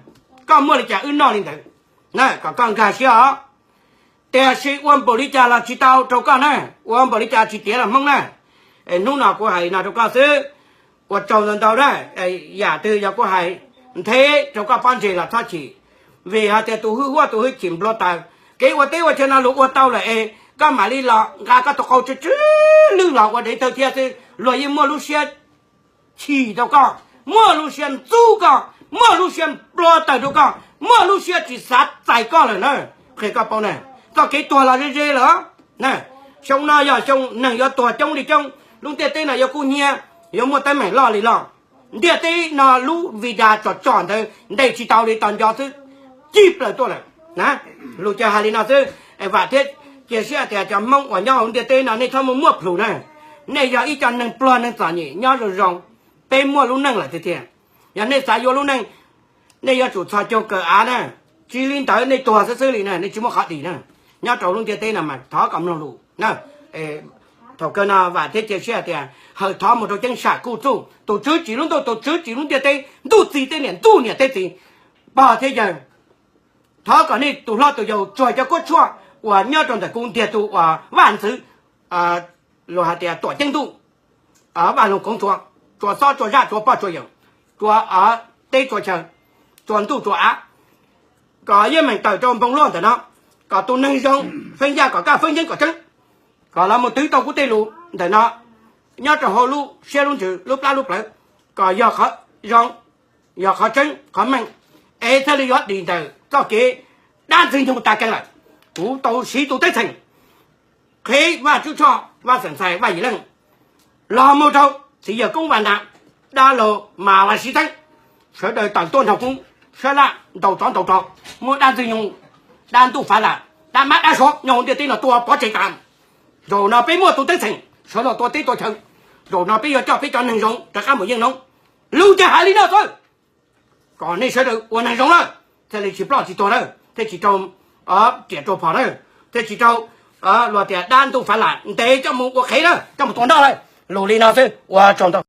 koj muaj li cas wb noj li ntawd, kom koj nkag siab os. Tiam sis ua npaum li cas los tsis tau rau koj na, ua npaum li cas tsis tiav los Hmoob na. Es hnub no kuv hais li no rau koj xwb, ua tsaug ntau ntau na. Yam twg yog kuv hais nthe rau koj pob ntseg los txhob chim, vim hais tias tus hwj huaj tus hwj chim nplua taws. Kev ua teb ua chaw no luag ua tau lawm es koj mam li los nqa koj tus qau tsw tsw lwj los ua dev tawg thiab xwb, luag yeej muaj lub siab chim rau koj, muaj lub siab ntxub koj, muaj lub siab nplua taws rau koj, muaj lub siab tsis xav txais koj lawm na. Qhia koj paub na, txoj kev tuag los ze ze lawm. Xyoo no yog xyoo neeg yuav tuag coob li coob, lub ntiaj teb no yuav kub hnyiab, yuav muaj teeb meem loj li loj. Ntiaj teb no lub vi das tsom tsom ntawd ntes tsis tau li, tos nco xwb, cig plaws tuaj lawm na. Lus ces hais li no xwb, vam thiab cia siab tias cov Hmoob uas nyob hauv ntiaj teb no nej txhob muaj muaj plhus na. Nej yog ib co neeg pluag neeg txom nyem nyob zoo zoo, peb muaj lub neej lawm tiag tiag. Yog nej xav yuav lub neej, nej yuav tsum txhos caug kawm av na. Tsis li ntawd nej tuag xwb xwb li na, nej tsis muaj qhov dim na. Nyob rau lub ntiaj teb no mas thov kom mloog lus na. Thaum kawg no vam thiab cia siab tias hawm thov mus rau ceeb sam kuj txuj, tus tswv tsim lub ntuj, tus tswv tsim lub ntiaj teb, ntuj txi tej niam ntuj niam tej txiv, pog thiab yawg. Thov kom nej tus hlob tus yau tsuag cov kuab tshuaj uas nyob rau ntawm kuv ntiag tug uas vaj ntxwv, luag hais tias tuam ceeb ntuj, vaj loog koov tsuag, tsuas xob tsuas zaj tsuas poj tsuas yawm, tsuas teb tsuas chaw, tsuas ntuj tsuas av, kom yeej meem tawm rau npoo luaj ntawm no, kom tus neeg zoo feeb yaj kom kaj feeb yeeb kom tseeb, kom los mus twv tau kuv tej lus ntawm no nyob rau hauv lub siab lub ntsws lub plab lub plawv, kom yog qhov zoo, yog qhov tseeb qhov meej, es thiaj li yuav dim ntawm txoj kev dab ntxwg nyoog tas kees lawm. Kuv tau siv tus teb txheem qhib Vaj Tswb Tshoj, Vaj Xeem Ntxhais, Vaj Yim Leej, Los mus rau txiv yawg Koob Vaj Nam, dab laug Mas Vaj Siv Xeeb, sawv daws tawm tuaj nrog kuv sab laj ntaus tsov ntaus rog, muab dab ntxwg nyoog, dab ntuj fav lam, dab mab dab sov nyob hauv ntiaj teb no tua pov tseg tas. Zaum no peb muaj tus teeb txheem sawv los tua teb tua chaw. Zaum no peb yuav coj peb cov neeg zoo rov qab mus yeej noob. Lus ces hais li no xwb, kom nej sawv daws ua neeg zoo lawm, thiaj li tsis ploj tsis tuag lawm, thiaj tsis raug riam raug phom lawm, thiaj tsis raug luag tias dab ntuj fav lam ntes coj mus ua qhev lawm, coj mus tua noj lawm. Lus li no xwb, ua tsaug ntau.